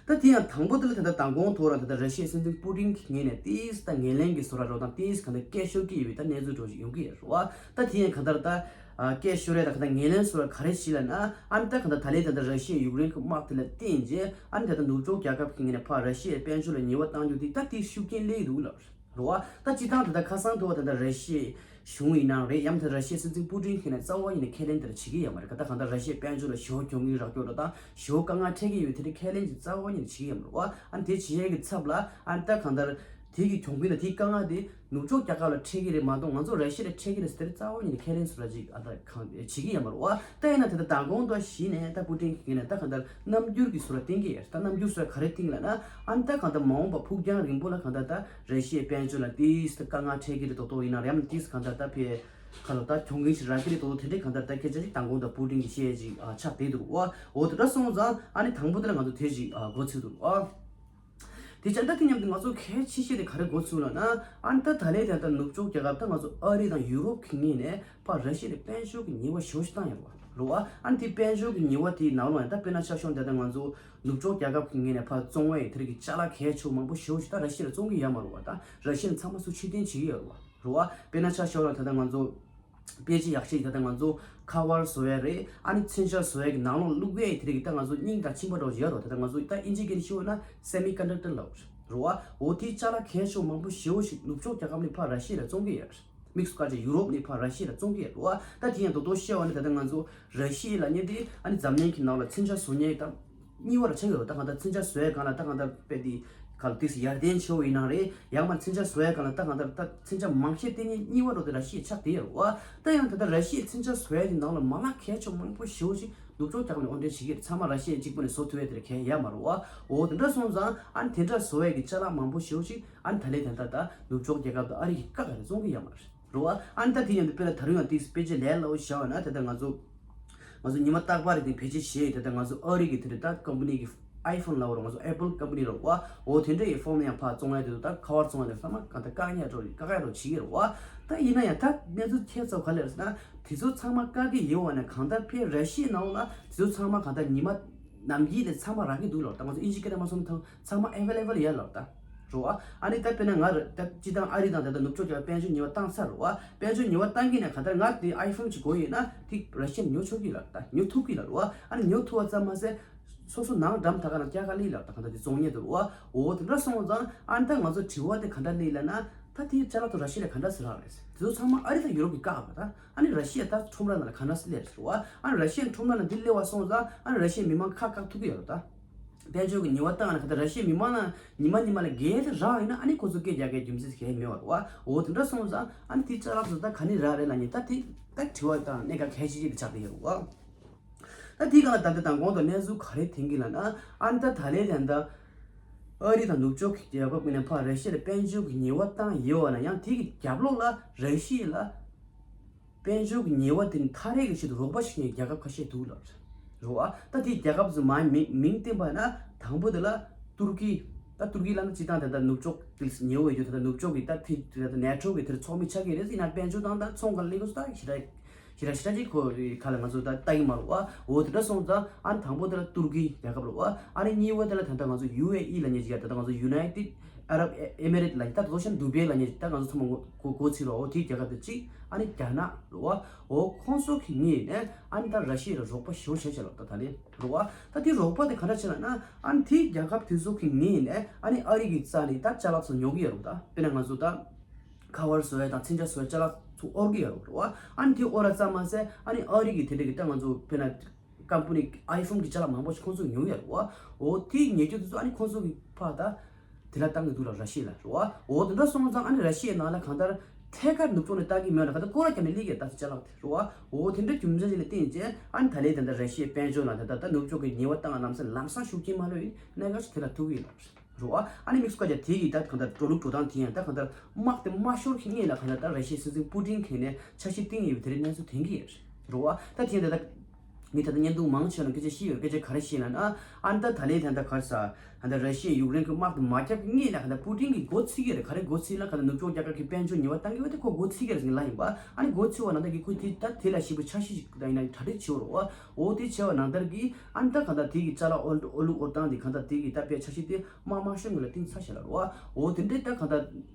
ད་དེ་ཡང་དང་པོ་དེ་ལ་ད་ལྟ་མདང་དགོང་ཐོག་རང་ད་ལྟ་ར་ཤི་ཡའི་སྲིད་འཛིན་པུ་ཏིན་གྱི་ངོས་ནས་ཏིས་ད་ངོས་ལེན་གྱི་བཟོ་འདྲ་རོ་དང་ཏིས་ག་འདྲ་སྐད་ཤོར་གྱི་ཡོད་པའི་ད་གནས་ཚུལ་འདྲ་ཞིག་ཡོང་གི་ཡོད་རེད་བ། ད་དེ་ཡང་ག་འདྲ་ད་སྐད་ཤོར་རེད། ད་ག་འདྲ་ངོས་ལེན་བཟོ་འདྲ་ག་རེ་ཞིག་ལབ་ན་ཨ་ནི་ད་ག་འདྲ་ད་ལྟ་ད་ལན་ད་ལྟ་ར་ཤི་ཡའི་ཡུཀ་རེན་གྱི་དམག་དེ་ལ་བརྟེན་རྗེས་ཨ་ནི་ད་ལྟ་ནུབ་ཕྱོགས་རྒྱལ་ཁབ་ཀྱི་ངོས་ནས་ཕར་ར་ཤི་ཡའི་དཔལ་འབྱོར་ལ་ཉེས་པ་བཏང་རྒྱུ་དེ་ད་དེ་ཤུགས་རྐྱེན་སླེབས་འདུག་ལབ་རེད་བ། ད་སྤྱིར་བཏང་ད་ལྟ་ཁ་སང་ཐུག་པ་ད་ལྟ་ར་ཤི་ཡའི་གཞུང་ཡིན་ནའང་རེད། ཡང་ད་ར་ཤི་ཡའི་སྲིད་འཛིན་པུ་ཏིན་གྱི་ནས་རྩ་བ་ཉིད་ནས་ཁས་ལེན་དེ་འདྲ་བྱེད་ཀྱི་ཡོད་མ་རེད། ག་ད་གང་ལྟར་ར་ཤི་ཡའི་དཔལ་འབྱོར་ལ་ཞེ་པོ་གྱོང་གུན་རག་རྒྱུ་རེད་དང་ཞེ་པོ་དཀའ་ངལ་འཕྲད་ཀྱི་ཡོད་དེ་འདྲའི་ཁས་ལེན་གྱི་རྩ་བ་ཉིད་ནས་བྱེད་ཀྱི་ཡོད་མ་རེད་བ། ཨ་ནི་དེ་བྱེད་ཡས་ཀྱི་ཚབ་ལ་ཨ་ནི་ད་གང་ལྟར་དེ་གི་གྱོང་གུན་དང་དེའི་དཀའ་ངལ་དེ་ནུབ་ཕྱོགས་རྒྱལ་ཁབ་ལ་འཕྲད་ཀྱི་རེད་མ་གཏོགས་ང་ཚོ་ར་ཤི་ཡ་ལ་འཕྲད་ཀྱི་རེད་ཟེར་དེ་རྩ་བ་ཉིད་ནས་ཁས་ལེན་བཟོ་འདྲ་ཅིག་ཨ་ད་གང་བྱེད་ཀྱི་ཡོད་མ་རེད་བ། ད་ཡིན་ན་དེ་ད་མདང་དགོང་དུ་གཞི་ནས་ད་པུ་ཏིན་གྱི་ངོས་ནས་ད་གང་ལྟར་རྣམ་འགྱུར་གྱི་བཟོ་འདྲ་བསྟན་གྱི་ཡོད། ད་རྣམ་འགྱུར་བཟོ་འདྲ་ག་རེ་བསྟན་གྱི་ལབ་ན་ཨ་ནི་ད་གང་ལྟར་མ་འོངས་པ་ཕུགས་རྒྱང་རིང་པོ་ལ་གང་ལྟར་ད་ར་ཤི་ཡའི་དཔལ་འབྱོར་ལ་ཏིས་ད་དཀའ་ངལ་འཕྲད་ཀྱི་རེད་མདོག་མདོག་ཡིན་ན་རེད། ཡང་ཏིས་གང་ལྟར་ད་ཕེ་ཁ་ལོ་ད་གྱོང་གུན་ཞིག་རག་གི་རེད་མདོག་མདོག་དེ་འདྲའི་གང་ལྟར་ད་སྐད་ཆ་ཞིག་མདང་དགོང་དུ་པུ་ཏིན་གྱིས་བཤད་ཅིག་ཨ་ཆགས་བསྡད་འདུག་བ། འོ་དེ་འདྲ་སོང་ཙང་ཨ་ནི་དང་པོ་དེ་ལ་ང་ཚོ་དེ་ཞིག་ཨ་མགོ་ཚོད་འདུག་བ། དེ་བྱས་ད་དེ་མཉམ་དུ་ང་ཚོ་གལ་ཆེ་ཤོས་དེ་ག་རེ་མགོ་ཚོད་ལབ་ན་ཨ་ནི་ད་ད་ལན་དེ་ད་ནུབ་ཕྱོགས་རྒྱལ་ཁབ་ད་ང་ཚོ་ཨ་རི་དང་ཡུ་རོབ་ཀྱི་ངོས་ནས་ཕར་ར་ཤི་ཡ་ལ་དཔལ་འབྱོར་གྱི་ཉེས་པ་ཞེ་པོ་ཞིག་བཏང་ཡོད་རེད་བ། རེད་བ། ཨ་ནི་དེ་དཔལ་འབྱོར་གྱི་ཉེས་པ་དེའི་ནང་ལོགས་ནས་ད་དཔེར་ན་ཆ་བཞག་ན་ད་ང་ཚོ་ནུབ་ཕྱོགས་རྒྱལ་ཁབ་ཀྱི་ངོས་ནས་ཕར་བཙོང་བའི་དེ་རིགས་ཀྱི་ཅ་ལག་གལ་ཆེ་བ་མང་པོ་ཞེ་པོ་ཞིག་ད་ར་ཤི་ཡ་ལ་བཙོང་གི་ཡོད་མ་རེད་བ། ད་ར་ཤི་ཡ་ནས་ཚང་མ་ཚུར་ཕྱིར་འཐེན་བྱེད་ཀྱི་ཡོད་རེད་བ། རེད་བ། དཔེར་ན་ཆ་བཞག་ན་ད་ལྟ་ང་ཚོ་དཔེ་ཆ་ཡག་ཤོས་ད་ལྟ་ང་ཚོ་ཁ་པར་བཟོ་ཡ་རེད། ཨ་ནི་མཚོན་ཆ་བཟོ་ཡ་གི་ནང་ལོགས་བླུག་ཡ་དེ་རིགས་ད་ང་ཚོ་སྙིང་དང་མཆིན་པ་འདྲ་བོ་ཡོད་རེད་བ། ད་ལྟ་ང་ཚོ་ད་ཨིན་ཇི་སྐད་ནས་ཞུ་བ་ན་སེ་མི་ཀོན་ཌག་ཊར་ལབ་རེད་བ། འོ་དེའི་ཅ་ལག་གལ་ཆེ་བ་མང་པོ་ཞེ་པོ་ཞིག་ནུབ་ཕྱོགས་རྒྱལ་ཁབ་ནས་ཕར་ར་ཤི་ཡ་ལ་བཙོང་གི་ཡོད་རེད། དམིགས་སུ་བཀར་བྱས་ཡུ་རོབ་ནས་ཕར་ར་ཤི་ཡ་ལ་བཙོང་གི་ཡོད་རེད་བ། ད་དེ་ཡང་རྡོག་རྡོག་བཤད་པ་ནི་ད་ལྟ་ང་ཚོ་ར་ཤི་ཡ་ལབ་མཁན་དེ་ཨ་ནི་འཛམ་གླིང་གི་ནང་ལ་མཚོན་ཆ་བཟོ་མཁན་ད་གཉིས་པ་རུ་ཆགས་ཡོད་རེད། ད་གང་ལྟར་མཚོན་ཆ་བཟོ་ཡ་སྒང་ལ་ད་གང་ལྟར་དཔེ་དེ་ག་ལ་ཏིས་ཡར་ལྡན་ཆེ་བོ་ཡིན་ན་རེད། ཡང་མ་མཚོན་ཆ་བཟོ་ཡ་སྒང་ལ་ད་གང་ལྟར་ད་མཚོན་ཆ་མང་ཤོས་བསྟན་མཁན་གཉིས་པ་རུ་དེ་ར་ཤི་ཡ་ཆགས་བསྡད་ཡོད་རེད་བ། ད་ཡང་ད་ལྟ་ར་ཤི་ཡའི་མཚོན་ཆ་བཟོ་ཡ་དེ་ནང་ལ་མ་ལག་གལ་ཆེ་བ་མང་པོ་ཞེ་པོ་ཞིག་ནུབ་ཕྱོགས་རྒྱལ་ཁབ་ནས་དབོར་འདྲེན་བྱེད་ཀྱི་རེད། ཚང་མ་ར་ཤི་ཡས་གཅིག་པུ་ནས་བཟོ་ཐུབ་ཡས་དེ་གལ་ཡོད་མ་རེད་བ། འོ་དེ་འདྲ་སོང་ཙང་ཨ་ནི་དེ་འདྲ་བཟོ་ཡས་ཀྱི་ཅ་ལག་མང་པོ་ཞེ་པོ་ཅིག་ཨ་ནི་ད་ལན་དེ་འདྲ་ད་ནུབ་ཕྱོགས་རྒྱལ་ཁབ་དང་ཨ་རི་གི་ཀ་ག་རེ་བཙོང་གི་ཡོད་མ་རེད་བ། ཨ་ནི་ད་དེ་ཡང་དེ་དཔེར་ན་ད་རུང་ཡང་ཏིག་དཔེ་ཆ་ལས་སླ་བོ་བཞག་པ་ན་ད་ལྟ་ང་ཚོ་ང་ཚོ་ཉི་མ་རྟག་པར་རེ་དེ་བེད་སྤྱོད་བྱེད་ཡས་དེ་ད་ང་ཚོ་ཨ་རི་གི་དེ་འདྲ་ད་ཀམ་པ་ནི་གི་ཨའི་ཕོན་ལབ་རོགས་ང་ཚོ་ཨེ་པལ་ཀམ་པ་ནི་རོགས་བ། འོ་དེ་འདྲ་ཡི་ཕོན་ཡང་ཕར་བཙོང་ཡས་དེ་ད་ཁ་པར་བཙོང་ཡས་དེ་ཚང་མ་གང་ལྟར་བཀག་ཉར་འགྲོ་བཀག་ཉར་འགྲོ་བྱེད་ཀྱི་རེད་བ། ད་ཡིན་ན་ཡང་ད་གནས་ཚུལ་ཁྱད་མཚར་བ་ག་རེ་རེད་ཟེར་ན། དེ་ཚོ་ཚང་མ་བཀག་གི་ཡོད་པ་ནས་གང་ལྟར་ཕར་ར་ཤི་ཡའི་ནང་ལ་དེ་ཚོ་ཚང་མ་གང་ལྟར་ཉི་མ་ནམ་གྱི་ལས་ཚང་མ་རག་གི་འདུག་ལབ། ད་ང་ཚོ་ཨིན་ཇི་སྐད་ནས་མ་སོང་ན་ཚང་མ་ཨེ་ཝེ་ལེ་བལ་ཡོད་ལབ་ད། རེད་བ། ཨ་ནི་ད་དཔེར་ན་ང་ར་ད་སྤྱིར་བཏང་ཨ་རི་དང་ད་ལྟ་ནུབ་ཕྱོགས་ཀྱི་དཔལ་འབྱོར་ཉེས་པ་བཏང་ཚར་རེད་བ། དཔལ་འབྱོར་ཉེས་པ་བཏང་གི་ནས་གང་ལྟར་ང་དེ་ཨའི་ཕོན་ཅིག་དགོས་ཡོད་ན་དེ་ར་ཤི་ཡ་ནས་ཉོ་ཆོག་གི་ལབ་ད། ཉོ་ཐུབ་གི་ལབ་རེད་བ། ཨ་ནི་ཉོ་ཐུབ་པ་ཙམ་མ་ཟད་སོ་སོ་ནང་འགྲམ་ད་ག་ནང་སྐྱ་ག་ལི་ལབ་ད་གང་ལྟར་དེ་བཙོང་ཉེན་འདུག་རེད་བ། འོ་དེ་འདྲ་སོང་ཙང་ཨ་ནི་ད་ང་ཚོ་དྲི་བ་དེ་ག་འདྲ་སླེབས་ལབ་ན། ད་དེའི་ཅ་ལག་དེ་ར་ཤི་ཡ་ལ་ག་འདྲ་ཟེར་རག་རེད། དེ་ཚོ་ཚང་མ་ཨ་རི་དང་ཡུ་རོབ་ཀྱིས་བཀག་པ་ད། ཨ་ནི་ར་ཤི་ཡ་ད་ཁྲོམ་ར་ནང་ལ་ག་འདྲ་སླེབས་རེད་བ། ཨ་ནི་ར་ཤི་ཡ་ཁྲོམ་ར་ནང་འདི་སླེབས་པ་སོང་ཙང་ཨ་ནི་ར་ཤི་ཡའི་མི་མང་ཁ་བཀག་ཐུབ་ཀྱི་ཡོད་རེད་ད། དཔལ་འབྱོར་གྱི་ཉེས་པ་བཏང་ན་ག་ད་ར་ཤི་ཡའི་མི་མང་ལ་ཉི་མ་ཉི་མ་ལ་འགན་དེ་རག་ཡོད་ན་ཨ་ནི་ཁོ་ཚོ་སྐད་རྒྱག་མཁན་རྒྱུ་མཚན་གང་ཡང་མེད་པ་རེད་བ། འོ་དེ་འདྲ་སོང་ཙང་ཨ་ནི་དེའི་ཅ་ལག་ཚོ་ད་ག་ནས་རག་རེད་ལབ་ནས་ད་དེ་ད་དྲི་བ་དང་གནད་འགག་གལ་ཆེ་ཆེ་དེ་ཆགས་བསྡད་ཡོད་རེད་བ། ད་དེའི་སྒང་ལ་ད་ལྟ་དང་གོང་དུ་གནས་ཚུལ་ག་རེ་ཐོན་གྱི་ལབ་ན། ཨ་ནི་ད་ད་ལན་ད་ལྟ་ཨ་རི་དང་ནུབ་ཕྱོགས་ཀྱི་རྒྱལ་ཁབ་ཀྱི་ནས་ཕར་ར་ཤི་ཡ་ལ་དཔལ་འབྱོར་གྱི་ཉེས་པ་བཏང་ཡོད་པ་ན་ཡང་དེ་གི་རྒྱབ་ལོགས་ལ་ར་ཤི་ཡ་ལ་དཔལ་འབྱོར་གྱི་ཉེས་པ་དེ་ནི་ཐག་རིང་གི་ཆེད་དུ་རོགས་པ་བྱེད་མཁན་རྒྱལ་ཁབ་ཁ་ཤས་འདུག་ལབ་རེད་བ། ད་དེའི་རྒྱལ་ཁབ་ཚོ་མ་མིང་མིང་བསྟན་པ་ན་དང་པོ་དེ་ལ་ཏུར་ཀི། ད་ཏུར་ཀི་ལབ་ན་སྤྱིར་བཏང་ད་ལྟ་ནུབ་ཕྱོགས་དེ་ཉེ་བོ་ཡོད་རྒྱུ་ད་ལྟ་ནུབ་ཕྱོགས་ཀྱི་ད་དེ་ད་ལྟ་ནེ་ཊོ་གི་དེར་ཚོགས་མི་ཆགས་ཀྱི་རེད་ཟེར་ན་དཔལ་འབྱོར་དང་ད་ཚོང་ག་ལས་ཀ་ཚོ་ད་ཞེ་དྲག་ཞེ་དྲག་ཞེ་དྲག་ཅིག་ཁོ་རེ་ཁ་ལ་ང་ཚོ་ད་ལྟ་གི་མ་རེད་བ། འོ་དེ་འདྲ་སོང་ཙང་ཨ་ནི་དང་པོ་དེ་ལ་ཏུར་ཀི་རྒྱལ་ཁབ་རེད་བ། ཨ་ནི་གཉིས་པ་དེ་ལ་ད་ལྟ་ང་ཚོ་ཡུ་ཨེ་ཨི་ལབ་མཁན་ཅིག་ཡ་ད་ལྟ་ང་ཚོ་United ཨ་རབ་ཨེ་མི་རེད་ལབ་ད་དོ་ཤན་དུ་བེ་ལབ་ནས་ད་ང་ཚོ་ཚང་མ་གོ་གོ་ཚིག་རོ། འོ་དེའི་རྒྱལ་ཁབ་དེ་གཅིག་ཨ་ནི་རྒྱ་ནག་རོ་བ། འོ་ཁོང་ཚོ་གི་ངོས་ནས་ཨ་ནི་ད་ར་ཤི་ཡ་ལ་རོགས་པ་ཞེ་པོ་བྱས་བྱས་ལབ་ད་ད་ནི་རོ་བ། ད་དེ་རོགས་པ་དེ་ག་འདྲ་བྱས་ལབ་ན་ཨ་ནི་དེའི་རྒྱལ་ཁབ་དེ་ཚོ་གི་ངོས་ནས་ཨ་ནི་ཨ་རི་གི་རྩ་ནས་ད་ཅ་ལག་ཚོ་ཉོ་གི་ཡོད་རེད། ད་དཔེར་ན་ང་ཚོ་ད་ཁ་པར་བཟོ་ཡ་དང་མཚོན་ཆ་བཟོ་ཡ་ཅ་ལག་ཚོ་དབོར་གི་ཡོད་རེད་རོ་བ། ཨ་ནི་དེ་དབོར་ར་ཙམ་མ་ཟད་ཨ་ནི་ཨ་རི་གི་དེ་འདྲ་གི་ད་ང་ཚོ་དཔེར་ན་ཀམ་པ་ནི་ཨའི་ཕོན་གི་ཅ་ལག་མང་པོ་ཞིག་ཁོང་ཚོ་ཉོ་ཡོད་རེད་བ། འོ་དེ་ཉོ་རྒྱུ་དེ་ཚོ་ཨ་ནི་ཁོང་ཚོ་གི་ཕ་ད་དེ་ལ་བཏང་གི་འདུག་ལ་ར་ཤི་ཡ་ལ་རེད་བ། འོ་དེ་འདྲ་སོང་ཙང་ཨ་ནི་ར་ཤི་ཡའི་ནང་ལ་གང་ལྟར་ཐད་ཀར་ནུབ་ཕྱོགས་ནས་བཏང་གི་མེད་ལ་གང་ལྟར་སྐོར་ར་རྒྱབ་ནས་སླེབས་ཀྱི་ད་ཅ་ལག་དེ་རེད་བ། འོ་དེ་འདྲ་རྒྱུ་མཚན་ཞིག་ལ་བརྟེན་བྱས་ཨ་ནི་ད་ལན་དེ་འདྲ་ར་ཤི་ཡའི་དཔལ་འབྱོར་ལ་ད་ད་ད་ནུབ་ཕྱོགས་ཀྱི་ཉེས་པ་བཏང་ལམ་སང་ལམ་སང་ཤུགས་རྐྱེན་མ་ལོས་ཡིན་གནད་འགག་ཞིག་དེ་ལ་ཐུག་གི་ཡིན་ལ། རེད་བ། ཨ་ནི་དམིགས་སུ་བཀར་བྱས་དེ་ཡི་ད་གང་ལྟར་འགྲོ་ལུགས་འགྲོ་སྟངས་དེ་ཡང་ད་གང་ལྟར་དམག་དེ་མ་ཤོར་གྱི་སྔོན་ལ་གང་ལྟར་ད་ར་ཤི་ཡའི་སྲིད་འཛིན་པུ་ཏིན་གྱིས་ནས་འཆར་གཞི་བཏིང་ཡོད་པའི་དེ་རིང་གནས་ཚུལ་ཐོན་གྱི་ཡོད་རེད་བ། ད་དེ་ཡང་ད་ལྟ་མི་ད་ལྟ་བརྙན་ཐུང་མང་ཆེ་བ་ལ་སྐད་ཆ་བཤད་ཡོད། སྐད་ཆ་ག་རེ་བཤད་ལབ་ན་ཨ་ནི་ད་ད་ལན་ད་ལྟ་ག་རེ་ཟ་ད་ལྟ་ར་ཤི་ཡས་ཡུཀ་རེན་གྱི་དམག་དེ་མ་བརྒྱབ་ཀྱི་སྔོན་ལ་གང་ལྟར་པུ་ཏིན་གྱིས་འགོ་ཚུགས་ཀྱི་རེད། ག་རེ་འགོ་ཚུགས་ལ་གང་ལྟར་ནུབ་ཕྱོགས་རྒྱལ་ཁབ་ཀྱི་དཔལ་འབྱོར་ཉེས་པ་བཏང་གི་ཡོད་དེ་ཁོ་འགོ་ཚུགས་ཀྱི་རེད་ཟེར་ལབ་ཡིན་པ། ཨ་ནི་འགོ་ཚུགས་པ་ནང་ལྟར་གྱི་ཁོས་དེ་ད་དེ་ལ་ཞིབ་པོ་འཆར་གཞི་ཞིག་ད་ཡིན་ན་གྲ་སྒྲིག་བྱེད་རོགས་བ། འོ་དེ་བྱས་པ་ནང་ལྟར་གྱི་ཨ་ནི་ད་གང་ལྟར་དེ་གི་ཅ་ལག་དབོར་དབོར་ལུགས་དབོར་སྟངས་དེ་གང་ལྟར་དེ་གི་ད་དཔེ་འཆར་གཞི་དེ་དམག་མ་ཤོར་སྔོན་ལ་བཏིང་ཚར་ཤག་ལ་རོ། འོ་དེ་འདྲའི་ད་གང་ལྟར་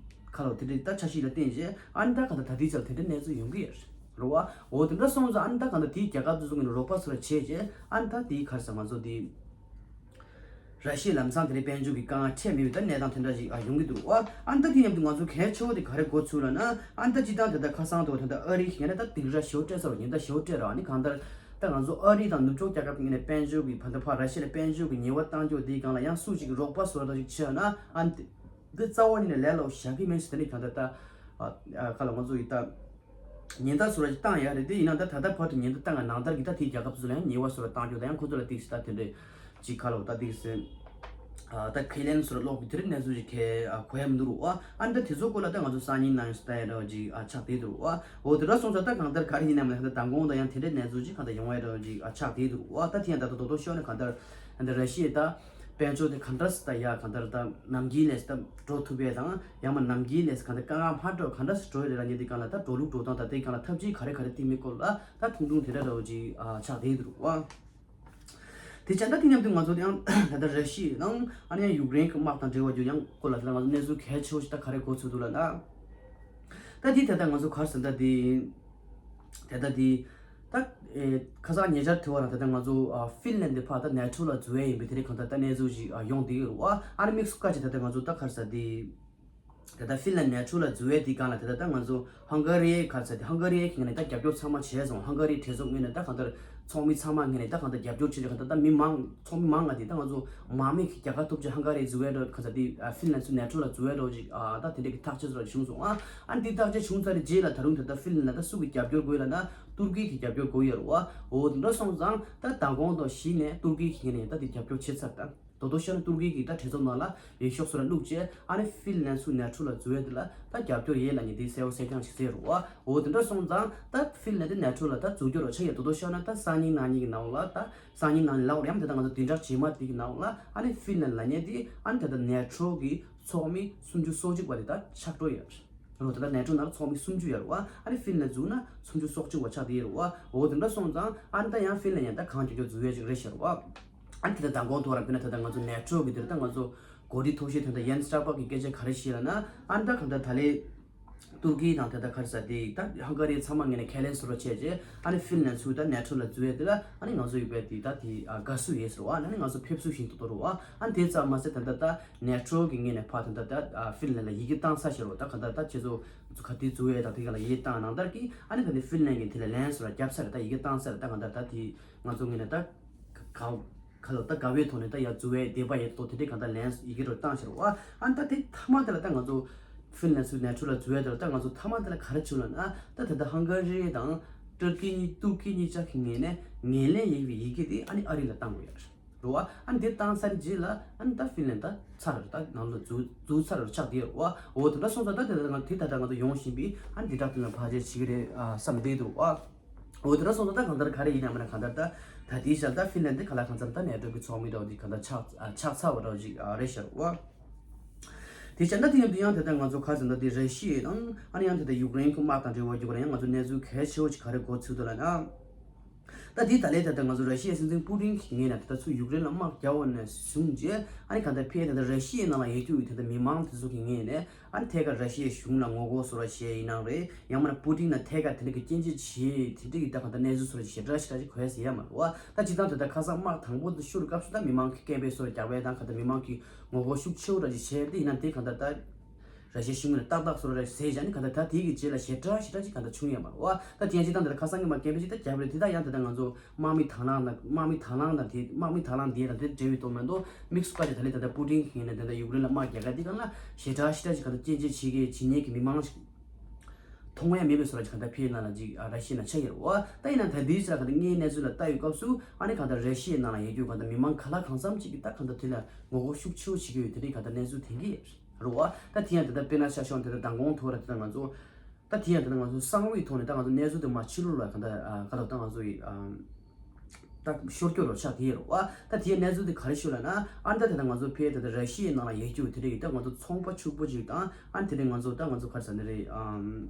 ཁ་ལོ་དེ་འདྲའི་ད་འཆར་གཞི་ལ་བརྟེན་བྱས་ཨ་ནི་ད་གང་ལྟར་ད་ལྟའི་ཆར་དེ་འདྲའི་གནས་ཚུལ་ཡོང་གི་ཡོད་རོ་བ། འོ་དེ་འདྲ་སོང་ཙང་ཨ་ནི་ད་གང་ལྟར་དེའི་རྒྱལ་ཁབ་དེ་ཚོ་ངོས་ནས་རོགས་པ་ཚོ་ལ་བྱས་བྱས་ཨ་ནི་ད་དེའི་ག་རེ་ཟ་ང་ཚོ་དེ་ར་ཤི་ཡ་ལམ་སང་དེ་འདྲའི་དཔལ་འབྱོར་གྱི་དཀའ་ངལ་འཕྲད་མེད་པའི་ད་གནས་སྟངས་དེ་འདྲ་ཞིག་ཨ་ཡོང་གི་འདུག་རོ་བ། ཨ་ནི་ད་དེ་མཉམ་དུ་ང་ཚོ་གལ་ཆེ་བོ་དེ་ག་རེ་འགོ་ཚུགས་ལབ་ན་ཨ་ནི་ད་སྤྱིར་བཏང་དེ་ད་ཁ་སང་དུ་དེ་ད་ཨ་རི་གི་ངས་ད་སྡིགས་ར་ཞེ་པོ་སྤྲད་ས་རོ། ཉིན་ད་ཞེ་པོ་སྤྲད་རོ། ཨ་ནི་གང་ལྟར་ད་ང་ཚོ་ཨ་རི་དང་ནུབ་ཕྱོགས་རྒྱལ་ཁབ་ཀྱི་ངོས་ནས་དཔལ་འབྱོར་གྱི་བར་ད་ཕར་ར་ཤི་ཡ་ལ་དཔལ་འབྱོར་གྱི་ཉེས་པ་བཏང་རྒྱུ་དེའི་སྒང་ལ་ཡང་སུ་གཅིག་གིས་རོགས་པ་བཟོ་འདྲ་ཞིག་བྱས་ན་ཨ་ནི་འདི་རྩ་བ་ཉིད་ནས་ལས་སླ་པོ་བཞག་གི་མིན་ཞེས་དེ་ནི་གང་ལྟར་ད་ཨ་ཁ་ལ་ང་ཚོ་ཡི་ད་ཉེན་བརྡ་བཟོ་འདྲ་ཞིག་བཏང་ཡ་རེད། དེ་ཡིན་ན་ད་ད་ལྟ་བར་དུ་ཉེན་བརྡ་བཏང་ཡ་ནང་ལྟར་གྱི་ད་དེའི་རྒྱལ་ཁབ་ཚོ་ལ་ཡང་ཉེས་པ་བཟོ་འདྲ་བཏང་རྒྱུ་ད་ཡང་ཁོ་ཚོ་ལ་ཏིག་ཞིག་ད་དེ་འདྲས་ཅིག་ཁ་ལ་ད་ཏིག་ཞིག་ཨ་ད་ཁས་ལེན་བཟོ་འདྲ་ཀློག་གི་དེ་རིང་གནས་ཚུལ་ཅིག་ཁས་ཨ་གོ་ཡ་མི་འདུག་རོ་ཨ། ཨ་ནི་ད་དེ་ཚོ་སྐོར་ལ་ད་ང་ཚོ་སང་ཉིན་ནང་ཡང་ལྟ་ཡ་འདྲ་བ་ཅིག་ཨ་ཆགས་བསྡད་འདུག་རོ་ཨ། འོ་དེ་འདྲ་སོང་ཙང་ད་གང་ལྟར་ག་རེ་ཡིན་ནའང་ད་མདང་དགོང་དང་ཡང་དེ་འདྲའི་གནས་ཚུལ་ཅིག་གང་ལྟར་ཡོང་ཡ་འདྲ་བ་ཅིག་ཨ་ཆགས་བསྡད་འདུག་རོ་ཨ། ད་དེ་ཡང་ད་ད་དོ་དོ་ཤོར་ནས་གང་ལྟར་ད་ར་ཤི་ཡས་ད་དཔལ་འབྱོར་དེ་གང་འདྲ་སེ་ད་ཡ་གང་ལྟར་ད་ནམ་རྒྱུན་ལས་སེ་ད་འགྲོ་ཐུབ་ཡས་དང་ཡང་མ་ནམ་རྒྱུན་ལས་སེ་གང་ལྟར་དཀའ་ངལ་མ་འགྲོ་གང་འདྲ་སེ་འགྲོ་ཡས་རེད་ལབ་མཁན་དེ་གང་ལ་ད་འགྲོ་ལུགས་འགྲོ་སྟངས་ད་དེ་གང་ལ་ཐབས་ཇུས་ག་རེ་ག་རེ་བཏིང་མིན་སྐོར་ལ་ད་ཐུང་ཐུང་དེ་འདྲ་འདྲ་བོ་ཅིག་ཨ་ཆགས་བསྡད་འདུག་རོ་ཨ། དེ་བྱས་ད་དེ་མཉམ་དུ་ང་ཚོ་ཡང་ད་ལྟ་ར་ཤི་ཡ་དང་ཨ་ནི་ཡང་ཡུཀ་རེན་གྱི་དམག་དང་འབྲེལ་བ་རྒྱུ་ཡང་སྐོར་ལ་ད་ལྟ་ང་ཚོ་གནས་ཚུལ་གལ་ཆེ་བོ་ཞིག་ད་ག་རེ་གོ་ཚུལ་འདུག་ལབ་ན། ད་དེ་ད་ལྟ་ང་ཚོ་ག་རེ་ཟེར་ད་དེ་ད་ལྟ་དེ་ད་ཨེ་ཁ་སང་ཉེ་ཆར་དེ་བ་རང་ད་ལྟ་ང་ཚོ་ཨ་ཧྥིན་ལན་དེ་ཕར་ད་ནེ་ཊོ་ལ་འཛུལ་ཡས་ཡིན་པའི་དེ་རིང་གང་ལྟར་ད་གནས་ཚུལ་ཞིག་ཨ་ཡོང་བསྡད་ཡོད་རེད་བ། ཨ་ནི་དམིགས་སུ་བཀར་བྱས་ད་ལྟ་ང་ཚོ་ད་ག་རེ་ཟེར་དེ། ད་ལྟ་ཧྥིན་ལན་ནེ་ཊོ་ལ་འཛུལ་བའི་དེའི་སྒང་ལ་ད་ལྟ་ད་ང་ཚོ་ཧང་ག་རི་ག་རེ་ཟེར་དེ་ཧང་ག་རི་གི་ངོས་ནས་ད་རྒྱབ་སྐྱོར་ཚང་མ་བྱས་སོང་། ཧང་ག་རི་གྲོས་ཚོགས་ངོས་ནས་ད་གང་ལྟར་ཚོགས་མི་ཚང་མ་ངོས་ནས་ད་གང་ལྟར་རྒྱབ་སྐྱོར་བྱས་ཏེ་གང་ལྟར་ད་མི་མང་ཚོགས་མི་མང་ང་དེ་ད་ང་ཚོ་མང་མོས་ཀྱི་རྒྱལ་ཁ་ཐོབ་ཆེད་ཧང་ག་རི་འཛུལ་བའི་འགྲོ་ག་ས་དེ་ཧྥིན་ལན་ཚུ་ནེ་ཊོ་ལ་འཛུལ་བའི་འགྲོ་ཅིག་ཨ་ད་དེ་འདྲ་གི་ཐག་གཅོད་ཚོ་བྱུང་སོང་ཨ། ཨ་འདི་ཐག་གཅོད་བྱུང་ཚར་རྗེས་ལ་ད་རུང་ད་ལྟ་ཧྥིན་ལན་ལ་ད་སུ་གི་རྒྱབ་སྐྱོར་དགོས་ལབ་ན་ཏུར་ཀི་གི་རྒྱབ་སྐྱོར་དགོས་ཡོད་རེད་བ། འོ་དེ་འདྲ་སོང་ཙང་ད་མདང་དགོང་དང་གཞི་ནས་ཏུར་ཀི་གི་ངོས་ནས་ད་དེ་རྒྱབ་སྐྱོར་བྱས་ཚར་ད། དོ་དོ་ཤོར་ན་ཏུར་ཀི་གིས་ད་གྲོས་ཚོགས་ནང་ལ་འོས་ཤོག་ཚོ་ལ་བླུགས་རྗེས་ཨ་ནི་ཧྥིན་ལན་ཚུ་ནེ་ཊོ་ལ་འཛུལ་བའི་དེ་ལ་ད་རྒྱབ་སྐྱོར་ཡོད་ལབ་མཁན་དེ་གསལ་པོ་གསལ་རྐྱང་ཞིག་གསལ་རེད་བ། འོ་དེ་འདྲ་སོང་ཙང་ད་ཧྥིན་ལན་དེ་ནེ་ཊོ་ལ་ད་འཛུལ་རྒྱུ་རོ་ཆགས་ཡོད། དོ་དོ་ཤོར་ན་ད་སང་ཉིན་གནངས་ཉིན་གྱི་ནང་ལ་ད་སང་ཉིན་གནངས་ཉིན་ལབ་དགོས་རེད། ཡང་ད་ལྟ་ང་ཚོ་བདུན་ཕྲག་རྗེས་མ་དེ་གི་ནང་ལ་ཨ་ནི་ཧྥིན་ལན་ལབ་མཁན་དེ་ཨ་ནི་ད་ལྟ་ནེ་ཊོ་གི་ཚོགས་མི་སུམ་ཅུ་སོ་གཅིག་པ་དེ་ད་ཆགས་འགྲོ་ཡོད་རེད། རོ་ད་ལྟ་ནེ་ཊོ་ནང་ལ་ཚོགས་མི་སུམ་ཅུ་ཡོད་རེད་བ། ཨ་ནི་ཧྥིན་ལན་འཛུལ་ན་སུམ་ཅུ་སོ་གཅིག་པ་ཆགས་བསྡད་ཡོད་རེད་བ། འོ་དེ་འདྲ་སོང་ཙང་ཨ་ནི་ད་ཡང་ཧྥིན་ལན་ཡང་ད་གང་རྒྱབ་སྐྱོར་འཛུལ་ཡས་ཅིག་རེད་ཤག་རེད་བ། ཨ་ནི་དེ་ལྟར་མདང་དགོང་ཐོག་རང་དཔེར་ན་ད་ལྟ་ང་ཚོ་ནེ་ཊོ་གི་དེར་ད་ང་ཚོ་འགོ་ཁྲིད་མཐོ་ཤོས་དེ་ད་ཡན་སི་སྟོལ་པར་གི་སྐད་ཆ་ག་རེ་བཤད་ལབ་ན་ཨ་ནི་ད་གང་ལྟར་ད་ལས་ཏུར་ཀི་དང་དེ་ད་ག་རེ་ཟེར་དེ་ད་ཧང་ག་རི་ཚང་མ་ངོས་ནས་ཁས་ལེན་བཟོ་འདྲ་བྱས་རྗེས་ཨ་ནི་ཧྥིན་ལན་ཚུ་ད་ནེ་ཊོ་ལ་འཛུལ་ཡས་དེ་ལ་ཨ་ནི་ང་ཚོ་ཡོད་པའི་དེ་ད་དེ་དགའ་བསུ་ཡོད་ཟེར་བ། ཨ་ནི་ང་ཚོ་ཕེབས་བསུ་ཞིག་ཏོག་ཏོ་རེད་བ། ཨ་ནི་དེ་ཙམ་མ་ཟད་ད་ལྟ་ད་ནེ་ཊོ་གི་ངོས་ནས་ཕར་ད་ད་ཧྥིན་ལན་ལ་ཡི་གེ་བཏང་ཚར་ཤག་རོ། ད་ག་ད་ད་ཁྱེད་ཚོ་ག་དེ་འཛུལ་ཡས་དང་དེ་ག་ལ་ཡི་གེ་བཏང་ནང་ལྟར་གི་ཨ་ནི་ད་ནི་ཧྥིན་ལན་གྱིས་དེ་ལ་ལན་བཟོ་འདྲ་བརྒྱབ་ཚར་རེད། ད་ཡི་གེ་བཏང་ཚར་རེད། ད་ག་ད་ད་དེ་ང་ཚོ་ངོས་ནས་ད་ག་ག་ལ་ད་དགའ་བའི་ཐོག་ནས་ད་ཡར་འཛུལ་བའི་དད་པ་ཡོད་དོ་དེ་འདྲའི་གང་ལྟར་ལན་ཡི་གེ་རུ་བཏང་ཤར་བ། ཨ་ནི་ད་དེ་མཐའ་མ་དེ་ལ་ད་ང་ཚོ་ཧྥིན་ལན་ཚུ་ནེ་ཊོ་ལ་འཛུལ་བའི་དེ་ལ་ད་ང་ཚོ་མཐའ་མ་དེ་ལ་ག་རེ་བྱུང་ལབ་ན་ད་ད་ལྟ་ཧང་ག་རི་དང་ཏུར་ཀི་གཉིས་ཏུར་ཀི་གཉིས་ཆ་གི་ངོས་ནས་ངོས་ལེན་ཡིན་པའི་ཡི་གེ་དེ་ཨ་ནི་ཨ་རི་ལ་བཏང་དགོས་ཡ་རེད་བ། ཨ་ནི་དེ་བཏང་ཚར་རྗེས་ལ་ཨ་ནི་ད་ཧྥིན་ལན་ད་ཚར་རེད། ད་ནང་ལ་འཛུལ་འཛུལ་ཚར་རེད་ཆགས་བསྡད་ཡོད་རེད་བ། འོ་དེ་འདྲ་སོང་ཙང་ད་དེ་ད་ང་དེ་ད་ད་ང་ཚོ་ཡོང་བཞིན་པའི་ཨ་ནི་དེ་དག་དེ་ལ་ཕལ་ཆེར་བྱེད་ཀྱི་རེད་ཨ་བསམ་བསྡད་འདུག་བ། འོ་དེ་འདྲ་སོང་ཙང་ད་གང་ལྟར་ག་རེ་ཡིན་ནའང་མིན་ན་གང་ལྟར་ད་ད་ལྟའི་ཆར་ད་ཧྥིན་ལན་དེ་ག་ལ་གང་ལྟར་ད་ནེ་ཊོ་གི་ཚོགས་མི་འདྲ་བོ་དེ་གང་ལྟར་ཆགས་ཨ་ཆགས་ཚར་བ་འདྲ་བོ་ཅིག་ཨ་རེད་ཤག་རེད་བ། དེ་བྱས་ན་དེ་ཡང་དེ་ཡང་དེ་ལྟར་ང་ཚོ་ག་ཟེར་ན་དེ་ར་ཤི་ཡ་དང་ཨ་ནི་ཡང་དེ་ལྟར་ཡུཀ་རེན་གྱི་དམག་དང་འབྲེལ་བ་རྒྱུ་ག་རེ་ཡང་ང་ཚོ་གནས་ཚུལ་གལ་ཆེ་བོ་ཅིག་ག་རེ་གོ་ཚུལ་འདུག་ལབ་ན། ད་དེ་ད་ལས་ད་ལྟ་ང་ཚོ་ར་ཤི་ཡའི་སྲིད་འཛིན་པུ་ཏིན་གྱི་ངོས་ནས་ད་ལྟ་ཚུར་ཡུཀ་རེན་ལ་དམག་རྒྱག་པ་ནས་བཟུང་རྗེས་ཨ་ནི་གང་ལྟར་ཕེ་ད་ལྟ་ར་ཤི་ཡའི་ནང་ལ་ཡོད་རྒྱུ་ཡི་ད་ལྟ་མི་མང་དེ་ཚོ་གི་ངོས་ནས་ཨ་ནི་ཐད་ཀར་ར་ཤི་ཡའི་གཞུང་ལ་ངོ་རྒོལ་བཟོ་ར་བྱས་ཡིན་ནའང་རེད། ཡང་མིན་ན་པུ་ཏིན་ལ་ཐད་ཀར་དེ་འདྲ་གི་སྐྱོན་བརྗོད་བྱས་དེ་འདྲ་གི་ད་གང་ལྟར་གནས་ཚུལ་བཟོ་ར་ཞེ་དྲག་ཞེ་དྲག་ཅིག་གོ་ཡ་ཟེར་ཡ་མ་རེད་བ། ད་སྤྱིར་བཏང་དེ་ལྟར་ཁ་སང་དམག་དང་པོ་དེ་ཤུ་རུ་སྐབས་སུ་ད་མི་མང་གི་སྐད་འབོད་བཟོ་ར་རྒྱག་པའི་ད་གང་ལྟར་མི་མང་གི་ངོ་རྒོལ་ཤུགས་ཆེ་བོ་ར་ཅིག་བྱས་ཏེ་ཡིན་ན་དེ་གང་ལྟར་ད། ར་ཤི་ཡའི་གཞུང་ལ་ཏག་ཏག་སོ་ར་ཟེར་བཞག་ནི་ག་ད་ད་དེའི་གི་རྗེས་ལ་ཞེ་དྲག་ཞེ་དྲག་ཅིག་ག་ད་བྱུང་ཡོད་མ་རེད་བ། ད་དེ་ཡང་ཅི་ད་འདི་ད་ཁ་སང་གི་མ་སྐད་འབོད་ཅིག་ད་རྒྱབ་རེད། དེ་ད་ཡང་དེ་ད་ང་ཚོ་དམག་མི་དང་བླངས་དང་དམག་མི་དང་བླངས་དང་དེ་དམག་མི་དང་བླངས་དེ་དང་དེ་འབྲེལ་བའི་ཐོག་མ་གཏོགས་དམིགས་སུ་བཀར་ཏེ་ད་ལས་ད་ད་པུ་ཏིན་གྱི་ངོས་ནས་དེ་ད་ཡུཀ་རེན་ལ་དམག་རྒྱག་ག་དེ་ག་ལ་ཞེ་དྲག་ཞེ་དྲག་ཅིག་ག་ད་སྐྱོན་བརྗོད་བྱེད་མཁན་བྱེད་མཁན་གྱི་མི་མང་ཞིག་མཐོང་ཡ་མེད་པའི་བཟོ་འདྲ་ཅིག་ག་ད་ཕེ་ནང་ལ་ཅིག་ཨ་ར་ཤི་ཡའི་ནང་ཆགས་ཡོད་རེད་བ། ད་ཡིན་ན་ད་དེའི་ཆ་ག་ད་དངོས་གནས་ཚུལ་ལ་ལྟ་ཡོད་སྐབས་སུ་ཨ་ནི་ག་ད་ར་ཤི་ཡའི་ནང་ལ་ཡོད་རྒྱུ་ག་ད་མི་མང་ག་ལ་གང་འཚམ་ཅིག་གི་ད་ག་ད་དེ་ལ་ངོ་རྒོལ་ཤུགས་ཆེ་བོ་བྱེད་ཀྱི་ཡོད་དེ་འདྲའི་ག་ད་གནས་ཚུལ་ཐོན་གྱི་ཡོད་རེད་བ། ད་དེ་ཡང་དེ་ལྟར་དཔེར་ན་ཆ་བཞག་ན་དེ་ལྟར་མདང་དགོང་ཐོག་ལ་དེ་ལྟར་ང་ཚོ་ད་དེ་ཡང་དེ་ལྟར་ང་ཚོ་གསང་བའི་ཐོག་ནས་ད་ང་ཚོ་གནས་ཚུལ་དེ་མར་ཕྱི་ལོགས་ལ་ག་ད་ཨ་ག་ལ་ད་ང་ཚོ་ཡི་ཨ་ད་ཤོར་སྐྱོར་རོ་ཆགས་དེ་ཡོད་རེད་བ། ད་དེའི་གནས་ཚུལ་དེ་ག་རེ་ཤོད་ལབ་ན་ཨ་ད་དེ་ལྟར་ང་ཚོ་ཕེ་དེ་ལྟར་ར་ཤི་ཡའི་ནང་ལ་ཡོད་རྒྱུ་དེ་འདྲ་ཡི་ད་ང་ཚོ་ཚོང་པ་ཕྱུག་པོ་ཅིག་དང་ཨ་དེ་འདྲའི་ང་ཚོ་ད་ང་ཚོ་ག་རེ་ཟེར་ནི་རེད་ཨ།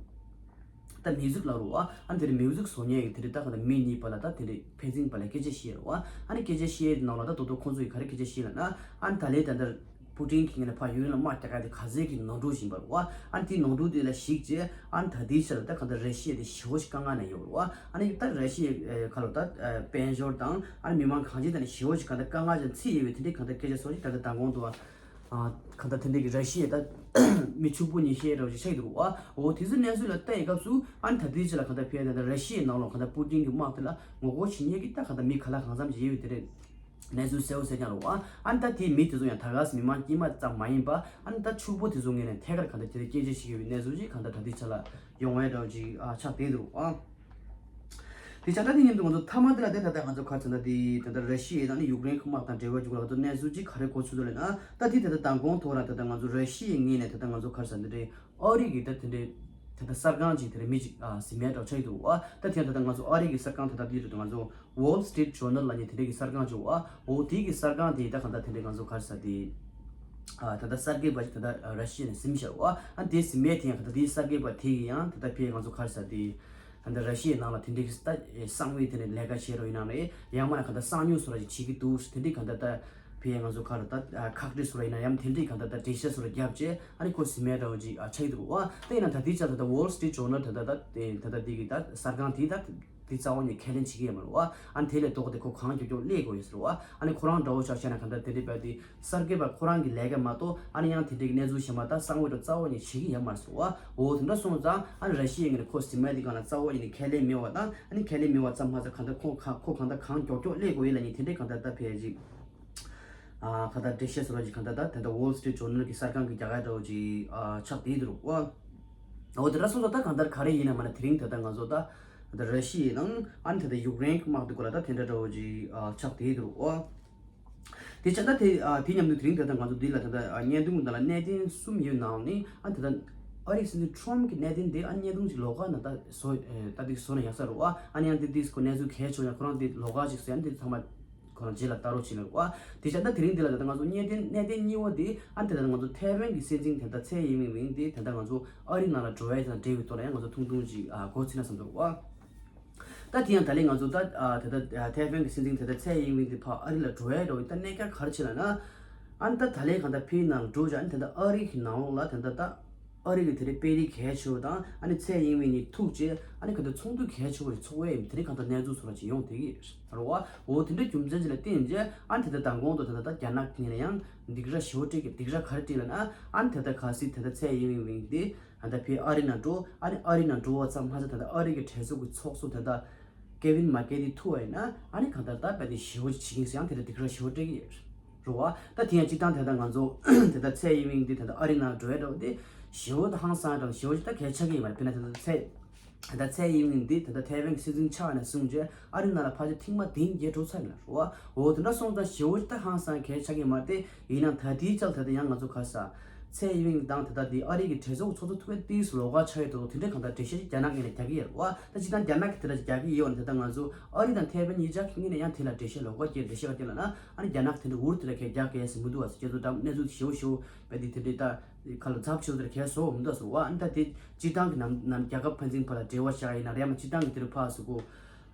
ད་མིའུ་ཟིག་ལབ་རོ་ཨ། ཨ་ནི་དེ་རིང་མིའུ་ཟིག་བཟོ་མཁན་གྱི་དེ་རིང་ད་ག་ད་མི་གཉིས་བར་ལ་ད་དེ་རིང་ཕན་ཚུན་བར་ལ་སྐད་ཆ་བཤད་རོ་ཨ། ཨ་ནི་སྐད་ཆ་བཤད་ནང་ལ་ད་དོ་དོ་ཁོང་ཚོ་ཡིས་ག་རེ་སྐད་ཆ་བཤད་ལབ་ན་ཨ་ནི་ད་ལས་ད་ལྟ་པུ་ཏིན་གྱི་ངོས་ནས་ཕར་ཡུཀ་རེན་ལ་དམག་རྒྱག་ག་དེ་ག་ཚད་ཀྱི་ནོར་འཁྲུལ་ཞིག་ཡིན་པ་རོ་ཨ། ཨ་ནི་དེའི་ནོར་འཁྲུལ་དེ་ལ་གཞིགས་རྗེས་ཨ་ནི་ད་ལྟའི་ཆར་ལ་ད་ག་ད་ར་ཤི་ཡ་དེ་ཞེ་པོ་ཞིག་དཀའ་ངལ་ན་ཡོད་རོ་ཨ། ཨ་ནི་ད་ར་ཤི་ཡའི་ཁ་ལོ་ད་དཔལ་འབྱོར་དང་ཨ་ནི་མི་མང་གང་ཅི་ད་ནི་ཞེ་པོ་ཞིག་ག་ད་དཀའ་ངལ་ཅན་ཚིག་ཡོད་པའི་དེ་འདྲའི་ག་ད་སྐད་ཆ་སོགས་ཞིག་ད་ད་མདང་དགོང་དུ་ཨ། ཨ། གང་ལྟར་དེ་འདྲའི་གི་ར་ཤི་ཡའི་ད་མི་ཕྱུག་པོ་ཉི་ཤས་རེ་བ་ཞིག་ཆགས་ཀྱི་འདུག་བ། འོ་དེ་ཚོའི་གནས་ཚུལ་ལ་བལྟས་ཡི་སྐབས་སུ་ཨ་ནི་ད་ལྟའི་ཆ་ལ་གང་ལྟར་ཕེ་ད་ལྟ་ར་ཤི་ཡའི་ནང་ལོགས་གང་ལྟར་པུ་ཏིན་གྱི་དམག་དེ་ལ་ངོ་རྒོལ་བྱེད་མཁན་གྱི་ད་གང་ལྟར་མི་ག་ལ་གང་འཚམ་ཞིག་ཡོད་པའི་དེ་འདྲའི་གནས་ཚུལ་གསལ་པོ་གསལ་རྐྱང་རེད་བ། ཨ་ནི་ད་དེའི་མི་དེ་ཚོ་ཡང་ད་ག་སེ་མི་མང་དཀྱུས་མ་ཙམ་མ་ཡིན་པ་ཨ་ནི་ད་ཕྱུག་པོ་དེ་ཚོ་ངོས་ནས་ཐད་ཀར་གང་ལྟར་དེ་འདྲའི་སྐད་ཆ་བཤད་ཀྱི་ཡོད་པའི་གནས་ཚུལ་ཅིག་གང་ལྟར་ད་ལྟའི་ཆ་ལ་ཡོང་བའི་འདྲ་བོ་ཅིག་ཨ་ཆགས་བསྡད་འདུག་བ། དེ་ཆ་ད་དེ་མཉམ་དུ་ང་ཚོ་མཐའ་མ་དེ་ལ་དེ་ད་ལྟ་ང་ཚོ་ག་རེ་ཟེར་ན་དེ་ད་ལྟ་ར་ཤི་ཡ་དང་ནི་ཡུཀ་རེན་གྱི་དམག་དང་འབྲེལ་བ་འཇུག་ལ་ང་ཚོ་གནས་ཚུལ་ཅིག་ག་རེ་གོ་ཚུལ་འདུག་ལབ་ན། ད་དེ་ད་ལྟ་མདང་དགོང་ཐོག་ར་ད་ལྟ་ང་ཚོ་ར་ཤི་ཡའི་ངོས་ནས་ད་ལྟ་ང་ཚོ་ག་རེ་ཟེར་ན་དེ་འདྲའི་ཨ་རི་གི་ད་དེ་འདྲའི་ད་ལྟ་གསར་ཁང་ཅིག་དེ་འདྲ་མི་ཅིག་ཨ་ཟིན་མེད་འདྲ་ཆགས་ཀྱི་འདུག་བ། ད་དེ་ད་ལྟ་ང་ཚོ་ཨ་རི་གི་གསར་ཁང་ད་ལྟ་དེ་རེད་འདུག་ང་ཚོ་Wall Street Journal་ལབ་མཁན་དེ་འདྲའི་གི་གསར་ཁང་ཅིག་བ། འོ་དེ་གི་གསར་ཁང་དེ་ད་གང་ལྟར་དེ་འདྲའི་ང་ཚོ་ག་རེ་ཟེར་དེ་ཨ་ད་ལྟ་གསར་འགོད་པ་ཅིག་ད་ལྟ་ར་ཤི་ཡ་ནས་ཟིན་བཞག་བ། ཨ་དེ་ཟིན་མེད་དེ་ཡང་ད་ལྟ་དེའི་གསར་འགོད་པ་དེ་གི་ཡང་ད་ལྟ་ཕེ་ང་ཚོ་ག་རེ་ཟེར་དེ། ད་ལྟ་ར་ཤི་ཡའི་ནང་ལ་དེ་འདྲའི་གི་ད་གསང་བའི་དེ་འདྲའི་ལས་ཀ་བྱེད་རོགས་ཡིན་ནའང་རེད། ཡང་མིན་ན་གང་ལྟར་གསང་ཉུལ་བཟོ་འདྲ་ཅིག་བྱེད་ཀྱི་འདུག་དེ་འདྲའི་གང་ལྟར་ད་ཕི་ཡ་ང་ཚོ་ག་རེ་ད་ཁག་དཀྲི་བཟོ་འདྲ་ཡིན་ན་ཡང་དེ་འདྲའི་གང་ལྟར་ད་འགྲེལ་བཤད་བཟོ་འདྲ་བརྒྱབ་བྱས་ཨ་ནི་ཁོ་ཟིན་མེད་འདྲ་བོ་ཅིག་ཨ་ཆགས་ཀྱི་འདུག་བ། དེ་ཡིན་ན་ད་ལྟའི་ཆ་ད་ལྟ་Wall Street Journal་ད་ལྟ་ད་དེ་ད་ལྟ་དེ་གི་ད་གསར་ཁང་དེ་ད་དེ་རྩ་བ་ནས་ཁས་ལེན་བྱེད་ཀྱི་ཡོད་མ་རེད་བ། ཨ་ནི་དེ་ལས་ལྡོག་སྟེ་ཁོ་གང་མགྱོགས་མགྱོགས་སླེབས་དགོས་ཡོད་ཟེར་བ། ཨ་ནི་ཁོ་རང་འདྲ་བོ་ཆ་བཞག་ན་གང་ལྟར་དེ་འདྲའི་བས་དེ། གསར་འགོད་པ་ཁོ་རང་གི་ལས་ཀ་མ་གཏོགས་ཨ་ནི་ཡང་དེ་འདྲའི་གནས་ཚུལ་གཞན་པ་ད་གསང་བའི་ཐོག་རྩ་བ་ནས་བྱེད་ཀྱི་ཡོད་མ་རེད་ཟེར་བ། འོ་དེ་འདྲ་སོང་ཙང་ཨ་ནི་ར་ཤི་ཡའི་ངོས་ནས་ཁོ་ཟིན་མེད་དེ་སྒང་ལ་རྩ་བ་ཉིད་ནས་ཁས་ལེན་མེད་པ་དང་ཨ་ནི་ཁས་ལེན་མེད་པ་ཙམ་མ་ཟད་གང་ལྟར་ཁོ་གང་ཁོ་གང་ལྟར་གང་མགྱོགས་མགྱོགས་སླེབས་དགོས་ཡོད་ལབ་མཁན་དེ་འདྲའི་གང་ལྟར་ད་ཕེ་ཅིག་ཨ་གང་ལྟར་འགྲེལ་བཤད་བཟོ་འདྲ་ཅིག་གང་ལྟར་ད་དེ་འདྲ་Wall Street Journal་གི་གསར་ཁང་གི་རྒྱ་གར་འདྲ་བོ་ཅིག་ཨ་ཆགས་བསྡད་འདུག་བ། འོ་དེ་འདྲ་སོང་ཙང་ད་གང་ལྟར་ག་རེ་ཡིན་ན་མ་ན་དེ་རིང་ད་ལྟ་ང་ཚོ་ད་ད་ར་ཤི་ཡའི་ནང་ཨ་ནི་ད་ལྟ་ཡུཀ་རེན་གྱི་དམག་དེ་སྐོར་ལ་ད་དེ་འདྲ་འདྲ་བོ་ཅིག་ཨ་ཆགས་བསྡད་འདུག་བ། དེ་བྱས་ད་དེ་ཨ་དེ་མཉམ་དུ་དེ་རིང་ད་ལྟ་ང་ཚོ་འདི་ལ་ད་ལྟ་ཨ་བརྙན་ཐུང་ནང་ལ་གནད་དོན་གསུམ་ཡོད་ནའང་ནི་ཨ་ད་ལྟ་ཨ་རིའི་སྲིད་འཛིན་ཁྲོམ་གྱི་གནད་དོན་དེ་ཨ་བརྙན་ཐུང་ཅིག་ལོགས་ཀ་ནང་ད་བཟོ་ཨེ་ད་དེ་བཟོ་ན་ཡག་ས་རེད་བ། ཨ་ནི་ཡང་དེ་དེ་ཁོ་གནས་ཚུལ་གལ་ཆེ་བ་ཡང་ཁོ་རང་དེ་ལོགས་ཀ་ཅིག་བཟོས་ཨ་ནི་དེ་ཚང་མ་ཁོ་རང་རྗེས་ལ་ལྟ་རོགས་བྱེད་ལ་རེད་བ། དེ་བྱས་ད་དེ་རིང་འདི་ལ་ད་ལྟ་ང་ཚོ་གནད་དོན་གནད་དོན་གཉིས་པ་དེ་ཨ་ནི་ད་ལྟ་ང་ཚོ་ཐའེ་ཝན་གྱི་སྲིད་འཛིན་དེ་ད་ཚའེ་ཡིན་ཝིན་དེ་ད་ལྟ་ང་ཚོ་ཨ་རི་ནང་ལ་འགྲོ་ཡ་དང་འབྲེལ་བའི་ཐོག་ལ་ཡང་ང་ཚོ་ཐུང་ཐུང་ཅིག་ཨ་གོ་ཚིག་ན་བསམ་འདུག་བ། ད་དེ་ཡང་ད་ལན་ང་ཚོ་ད་ཨ་ད་ལྟ་ཐའེ་ཝན་གྱི་སྲིད་འཛིན་ད་ལྟ་ཚའེ་ཡིན་ཝིན་དེ་ཕར་ཨ་རི་ལ་འགྲོ་ཡ་འགྲོ་བའི་ད་གནད་འགག་ག་རེ་བྱས་ལབ་ན། ཨ་ནི་ད་ད་ལན་གང་ལྟར་ཕིའི་ནང་ལ་འགྲོ་བྱས་ཨ་ནི་ད་ལྟ་ཨ་རི་གི་ནང་ལོགས་ལ་ད་ལྟ་ད་ཨ་རི་གི་དེ་རིང་དཔོན་རིགས་གལ་ཆེ་བ་དང་ཨ་ནི་ཚའེ་ཡིན་ཝིན་གཉིས་ཐུག་རྗེས་ཨ་ནི་གང་ལྟར་ཚོགས་འདུ་གལ་ཆེ་བ་ཞིག་ཚོགས་ཡས་ཡིན་དེ་རིང་གང་ལྟར་གནས་ཚུལ་བཟོ་འདྲ་ཅིག་ཡོང་བསྡད་ཀྱི་རེད་བ། འོ་དེ་འདྲ་རྒྱུ་མཚན་ཅིག་ལ་བརྟེན་རྗེས་ཨ་ནི་ད་ལྟ་མདང་དགོང་དུ་ད་ལྟ་ད་རྒྱ་ནག་གི་ངོས་ནས་ཡང་སྡིགས་ར་ཞེ་པོ་སྤྲད་ཀྱི་སྡིགས་ར་ག་རེ་སྤྲད་ལབ་ན་ཨ་ནི་ད་ལྟ་གལ་སྲིད་ད་ལྟ་ཚའེ་ཡིན་ཝིན་དེ། ཨ་ད་ཕི་ཨ་རི་ནང་འགྲོ། ཨ་ནི་ཨ་རི་ནང་འགྲོ་བ་ཙམ་མ་ཟད་ད་ལྟ་ཨ་རི་གི་གྲོས་ཚོགས་ཀྱི་ཚོགས་གཙོ་ད་ལྟ་ཀེ་ཝིན་མེག་ཀེ་ལི་ཐུག་པ་ཡིན་ན་ཨ་ནི་གང་ལྟར་ད་དཔེ་དེ་ཞེ་པོ་ཅིག་བྱེད་ཀྱི་ཡིན་ཟེར་ཡང་དེ་འདྲ་སྡིགས་ར་ཞེ་པོ་སྤྲད་ཀྱི་ཡོད་རེད་བ། ད་དེ་ཡང་སྤྱིར་བཏང་ད་ལྟ་ང་ཚོ་ད་ལྟ་ཚའེ་ཡིན་ཝིན་འདི་ད་ལྟ་ཨ་རི་ནང་འགྲོ་ཡ་འདྲ་བོ་དེ་ཞེ་པོ་ད་ཧང་སང་འདྲ་བོ་ཞེ་པོ་ཅིག་ད་གལ་ཆགས་ཀྱི་ཡོད་མ་རེད། དཔེར་ན་ད་ལྟ་ཚའེ་ད་ཚའེ་ཡིན་ཝིན་འདི་ད་ལྟ་ཐའེ་ཝན་གྱི་སྲིད་འཛིན་ཆགས་ནས་བཟུང་རྗེས་ཨ་རི་ནང་ལ་ཕལ་ཆེར་ཐེངས་མ་བདུན་བརྒྱད་འགྲོ་ཚར་ཡོད་ལ་རེད་བ། འོ་དེ་འདྲ་སོང་ཙང་ཞེ་པོ་ཅིག་ད་ཧང་སང་གལ་ཆགས་ཀྱི་མ་རེད་དེ། ཡིན་ནའང་ད་ལྟའི་ཆར་ད་ལྟ་ཡང་ང་ཚོ་ག་རེ་ཟེར། ཚའེ་ཡིན་ཝིན་དང་ད་ལྟ་དེ་ཨ་རི་གི་གྲོས་ཚོགས་ཚོགས་གཙོ་ཐུག་པའི་ཏིས་ལོགས་ཀ་ཆགས་ཡོད་འདུག་དེ་འདྲའི་གང་ལྟར་འགྲེལ་བཤད་ཅིག་རྒྱ་ནག་ངོས་ནས་རྒྱག་གི་ཡོད་རེད་བ། ད་སྤྱིར་བཏང་རྒྱ་ནག་གིས་དེ་འདྲ་ཅིག་རྒྱག་གི་ཡོད་ནས་ད་ལྟ་ང་ཚོ་ཨ་རི་དང་ཐའེ་ཝན་གཉིས་ཆ་གི་ངོས་ནས་ཡང་དེ་ལ་འགྲེལ་བཤད་ལོགས་ཀ་སྐྱེལ་འགྲེལ་བཤད་ག་དེ་ལབ་ན་ཨ་ནི་རྒྱ་ནག་གིས་དེ་འདྲ་འུར་དེ་ལ་གས་རྒྱག་གས་ཟེར་མི་འདུག་བ་ཟེར། ཁྱེད་ཚོ་ད་གནས་ཚུལ་ཞེ་པོ་ཞེ་པོ་བས་དེ་དེ་འདྲའི་ད་ཁ་ལ་ཚབས་ཆེ་བོ་དེ་ལ་གས་བཟོ་མི་འདུག་ཟེར་བ། ཨ་ནི་ད་དེ་སྤྱིར་བཏང་གི་ནམ་ནམ་རྒྱལ་ཁབ་ཕན་ཚུན་བར་ལ་འབྲེལ་བ་བཞག་ཡིན་ན་རེད་མ་སྤྱིར་བཏང་གི་དེ་རུ་ཕར་ཟེར་གོ།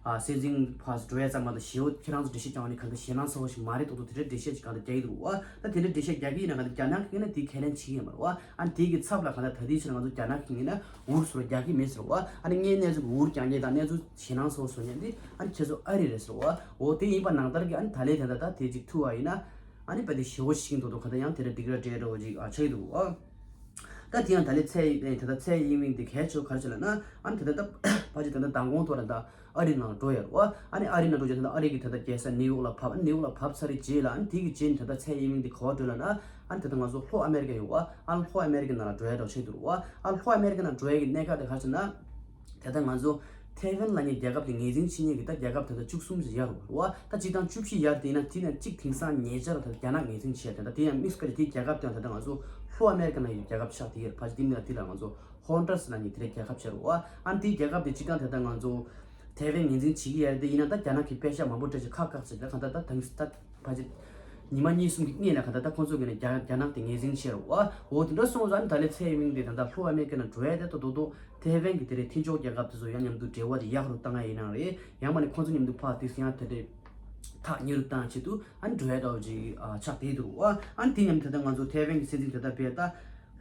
ཨ་སྲིད་འཛིན་ཕར་འགྲོ་ཡ་ཙམ་མ་གཏོགས་ཞེ་པོ་ཁྱེད་རང་ཚོ་འགྲེལ་བཤད་རྒྱག་ནས་གང་ལྟར་ཞེད་སྣང་ཚ་བོ་ཞིག་མ་རེད་མདོག་མདོག་དེ་འདྲའི་འགྲེལ་བཤད་ཅིག་གང་ལྟར་རྒྱག་གི་འདུག་བ། ད་དེ་འདྲའི་འགྲེལ་བཤད་རྒྱག་གི་ཡིན་ན་གང་ལྟར་རྒྱ་ནག་གིས་ན་དེ་ཁས་ལེན་བྱེད་ཀྱི་ཡོད་མ་རེད་བ། ཨ་ནི་དེ་གི་ཚབ་ལ་གང་ལྟར་ད་ལྟའི་ཆར་ང་ཚོ་རྒྱ་ནག་གིས་ན་འུར་ཟེར་རྒྱག་གི་མེད་ཟེར་བ། ཨ་ནི་ངའི་གནས་ཚུལ་འུར་རྒྱག་མཁན་དང་གནས་ཚུལ་ཞེད་སྣང་ཚ་བོ་བཟོ་མཁན་དེ་ཨ་ནི་ཁྱེད་ཚོ་ཨ་རི་རེད་ཟེར་བ། འོ་དེ་ཡིན་པ་ནང་ལྟར་གྱི་ཨ་ནི་ད་ལན་དེ་ད་ད་དེ་ཅིག་ཐུག་པ་ཡིན་ན་ཨ་ནི་དཔེ་དེ་ཞེ་པོ་ཞིག་འདུག་འདུག་གང་ལྟར་ཡང་དེ་འདྲ་སྡིགས་ར་སྤྲད་འདྲ་བོ་ཅིག་ཨ་ཆགས་ཀྱི་འདུག་བ། ད་དེ་ཡང་ད་ལན་ཚེ་ཡིན་ད་ལྟ་ཚེ་ཡིན་མིན་དེ་གལ་ཆེ་བ་ག་རེ་བྱས་ལབ་ན་ཨ་ནི་ད་ལྟ་ད་ཕལ་ཆེར་ད་ལྟ་མདང་དགོང་ཐོག་ལ་ད། ཨ་རི་ནང་ལ་འགྲོ་ཡ་རེད་བ། ཨ་ནི་ཨ་རི་ནང་འགྲོ་རྗེས་ད་ལྟ་ཨ་རི་གི་ད་ལྟ་རྒྱལ་ས་ནིའུ་ཡོག་ལ་བབས། ཨ་ནི་ནིའུ་ཡོག་ལ་བབས་ཚར་རེད་རྗེས་ལ་ཨ་ནི་དེ་གི་རྗེས་ནས་ད་ལྟ་ཚེ་ཡིན་མིན་དེ་ག་པར་འགྲོ་ལབ་ན། ཨ་ནི་ད་ལྟ་ང་ཚོ་ལྷོ་ཨ་མེ་རི་ཀ་ཡོད་བ། ཨ་ནི་ལྷོ་ཨ་མེ་རི་ཀ་ནང་ལ་འགྲོ་ཡ་འདྲ་བོ་ཆགས་འདུག་རེད་བ། ཨ་ནི་ལྷོ་ཨ་མེ་རི་ཀ་ནང་འགྲོ་ཡ་གི་གནད་འགག་དེ་ག་རེ་ཟེར་ན། ད་ལྟ་ང་ཚོ་ཐེ་ཝན་ལབ་མཁན་རྒྱལ་ཁབ་དེ་ངོས་འཛིན་བྱེད་མཁན་གི་ད་རྒྱལ་ཁབ་ད་ལྟ་བཅུ་གསུམ་ཞིག་ཡོད་རེད་བ། ད་སྤྱིར་བཏང་བཅུ་བཞི་ཡོད་རེད། དེ་ཡིན་ན་དེ་ནས་གཅིག་དེང་སང་ཉེ་ཆར་ད་ལྟ་རྒྱ་ནག་ངོས་འཛིན་བྱས། ད་ལྟ་དེ་ཡང་དམིགས་བཀར་གྱི་དེའི་རྒྱལ་ཁབ་དེ་ཡང་ད་ལྟ་ང་ཚོ་ལྷོ་ཨ་མེ་རི་ཀ་ནང་ཡོད་རྒྱལ་ཁབ་ཆགས་བསྡད་ཡོད་རེད། ཕལ་ཆེར་དེ་མིང་ལ་དེ་ལ་ང་ཚོ་ཧོན་ཌུ་ར་སི་ལབ་མཁན་དེ་འདྲའི་རྒྱལ་ཁབ་ཆགས་རེད་བ། ཨ་ནི་དེའི་རྒྱལ་ཁབ་དེ་སྤྱིར་བཏང་ད་ལྟ་ང་ཚོ་ཐེ་ཝན་ངོས་འཛིན་བྱེད་ཀྱི་ཡོད་རེད། དེ་ཡིན་ན་ད་རྒྱ་ནག་གིས་པེ་ཤག་མང་པོ་སྤྲད་བྱས་ཁག་བཀག་བྱས། ད་གང་ལྟར་ད་དེང་ད་ཕལ་ཆེར་ཉི་མ་གཉིས་གསུམ་གྱི་སྔོན་ལ་གང་ལྟར་ད་ཁོང་ཚོ་གིས་ནི་རྒྱ་རྒྱ་ནག་དེ་ངོས་འཛིན་བྱས་རེད་བ། འོ་དེ་འདྲ་སོང་ཙང་ད་ལན་ཚེ་ཡིན་མིན་དེ་ད་ལྟ་ལྷོ་ཨ་མེ་རི་ཀ་ནང་འགྲོ་ཡ་དེ་ད་རྡོག་རྡོག་ཐེ་ཝན་གྱི་དེ་འདྲའི་མཐུན་ཕྱོགས་རྒྱལ་ཁབ་དེ་ཚོ་ཡང་མཉམ་དུ་འབྲེལ་བ་དེ་ཡག་རུ་བཏང་ཡ་ཡིན་ནའང་རེད། ཡང་མིན་ན་ཁོང་ཚོ་མཉམ་དུ་ཕར་དེ་ཡང་དེ་འདྲའི་ཐག་ཉེ་རུ་བཏང་ཆེད་དུ་ཨ་ནི་འགྲོ་ཡ་འདྲ་བོ་ཅིག་ཨ་ཆགས་བསྡད་འདུག་བ། ཨ་ནི་དེ་མཉམ་དུ་ད་ལྟ་ང་ཚོ་ཐེ་ཝན་གྱི་སྲིད་འཛིན་དེ་ལྟ་བས་ད་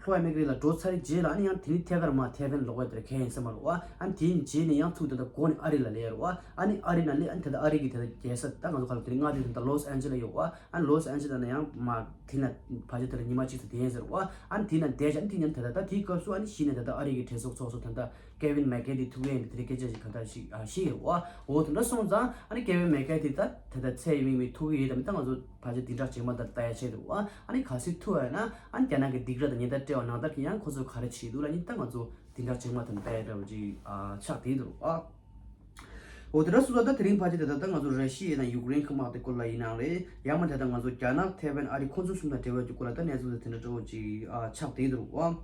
ལྷོ་ཨ་མེ་རི་ཀ་ལ་འགྲོ་ཚར་རྗེས་ལ་ཨ་ནི་ཡང་དེ་ནི་ཐད་ཀར་མར་ཐེ་ཝན་ལོག་ཡ་དེ་འདྲ་གང་ཡིན་ས་མ་རེད་བ། ཨ་ནི་དེའི་རྗེས་ནས་ཡང་ཚུར་ད་ལྟ་འགོ་ནས་ཨ་རི་ལ་སླེབས་ཡ་རེད་བ། ཨ་ནི་ཨ་རི་ནང་སླེབས། ཨ་ནི་ད་ལྟ་ཨ་རི་གི་ད་ལྟ་རྒྱལ་ས་ད་ང་ཚོ་ག་ལ་དེ་རིང་མངའ་སྡེ་དེ་ད་ལོ་སི་ཨན་ཇེ་ལེ་ཡོད་བ། ཨ་ནི་ལོ་སི་ཨན་ཇེ་ལེ་ནས་ཡང་མར་དེ་ན་ཕལ་ཆེར་དེ་ལ་ཉི་མ་གཅིག་ཙམ་བསྡད་ཡིན་ཟེར་བ། ཨ་ནི་དེ་ན་བསྡད་བྱས་ཨ་ནི་དེ་ཉིན་ད་ལྟ་ད་དེའི་སྐབས་སུ་ཨ་ནི་གཞི་ནས་ད་ལྟ་ཨ་རི་གི་གྲོས་ཚོགས་ཚོགས་གཙོ་ད་ལྟ་ཀེ་ཝིན་མེག་ཀེ་ཐི་ཐུག་ཡས་ཡིན་པའི་དེ་རིང་སྐད་ཆ་ཞིག་ག་ད་ཞིག་ཨ་ཤེས་ཡོད་བ། འོ་དེ་འདྲ་སོང་ཙང་ཨ་ནི་ཀེ་ཝིན་མེག་ཀེ་ཐི་ད་ད་ལྟ་ཚེ་ཡིན་མིན་མི་ཐུག་གི་ཡོད་དམ། ད་ང་ཚོ་ཕལ་ཆེར་དེ་འདྲ་ཇེ་མང་དུ་ལྟ་ཡ་ཆེད་དུ་བ། ཨ་ནི་གལ་སྲིད་ཐུག་ཡ་ན་ཨ་ནི་རྒྱ་ནག་གི་སྡིགས་ར་དང་ཉེན་བརྡ་སྤྲད་པ་ནང་ལྟར་གྱི་ཡང་ཁོ་ཚོ་ག་རེ་བྱེད་འདུག་ལབ་ནི་ད་ང་ཚོ་དེ་འདྲ་ཇེ་མང་དུ་ལྟ་ཡ་འདྲ་བོ་ཅིག་ཨ་ཆགས་བསྡད་འདུག་ཨ། འོ་དེ་འདྲ་སོང་ཙང་ད་དེ་རིང་ཕལ་ཆེར་དེ་ད་ལྟ་ང་ཚོ་ར་ཤི་ཡ་དང་ཡུཀ་རེན་གྱི་དམག་དེ་སྐོར་ལ་ཡིན་ནའང་རེད། ཡང་མིན་ད་ལྟ་ང་ཚོ་རྒྱ་ནག་ཐེ་ཝན་ཨ་རི་ཁོང་ཚོ་གསུམ་དང་འབྲེལ་བའི་སྐོར་ལ་ད་གནས་ཚུལ་དེ་འདྲ་འདྲ་བོ་ཅིག་ཨ་ཆགས་བསྡད་འདུག་ཨ།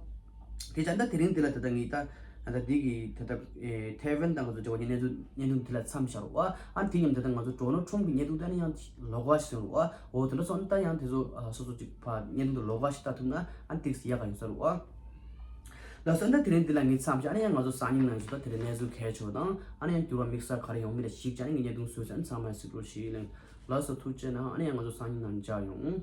དེ་ཙང་ད་དེ་རིང་འདི་ལ་ད་ལྟ་ངས་ད་ད་འདི་གི་ད་ལྟ་ཨེ་ཐེ་ཝན་དང་ང་ཚོ་འབྲེལ་བ་གི་གནས་ཚུལ་བརྙན་ཐུང་འདི་ལ་མཚམས་བཞག་རོགས་ཨ། ཨ་དེ་མཉམ་ད་ལྟ་ང་ཚོ་ཌོ་ནལ་ཊམ་གི་བརྙན་ཐུང་ད་ནི་ཡང་ལོགས་ཀ་ཞིག་བཟོས་རོགས་ཨ། འོ་དེ་འདྲ་སོང་ད་ཡང་དེ་ཚོ་ཨ་སོ་སོ་ཅིག་ཕ་བརྙན་ཐུང་དུ་ལོགས་ཀ་ཞིག་ལྟ་ཐུབ་ན་ཨ་ཏིག་སི་ཡག་ག་ཡོང་ས་རོགས་ཨ། ལགས་སོ། ད་དེ་རིང་འདི་ལ་ངས་མཚམས་བཞག་ཨ་ནི་ཡང་ང་ཚོ་སང་ཉིན་ནང་ཞིག་ད་དེ་རིང་གནས་ཚུལ་གལ་ཆེ་བ་དང་ཨ་ནི་ཡང་འགྱུར་བ་དམིགས་བསལ་ག་རེ་ཡོང་མིན་ལ་གཞིགས་བྱས་ཨ་ནི་ངས་བརྙན་ཐུང་བཟོས་ཚར་ཨ་ནི་ཚང་མ་གཟིགས་རོགས་ཞུ་ཡིན། ལགས་སོ། ཐུགས་རྗེ་གནང་། ཨ་ནི་ཡང་ང་ཚོ་སང་ཉིན་ནང་མཇལ་ཡོང་།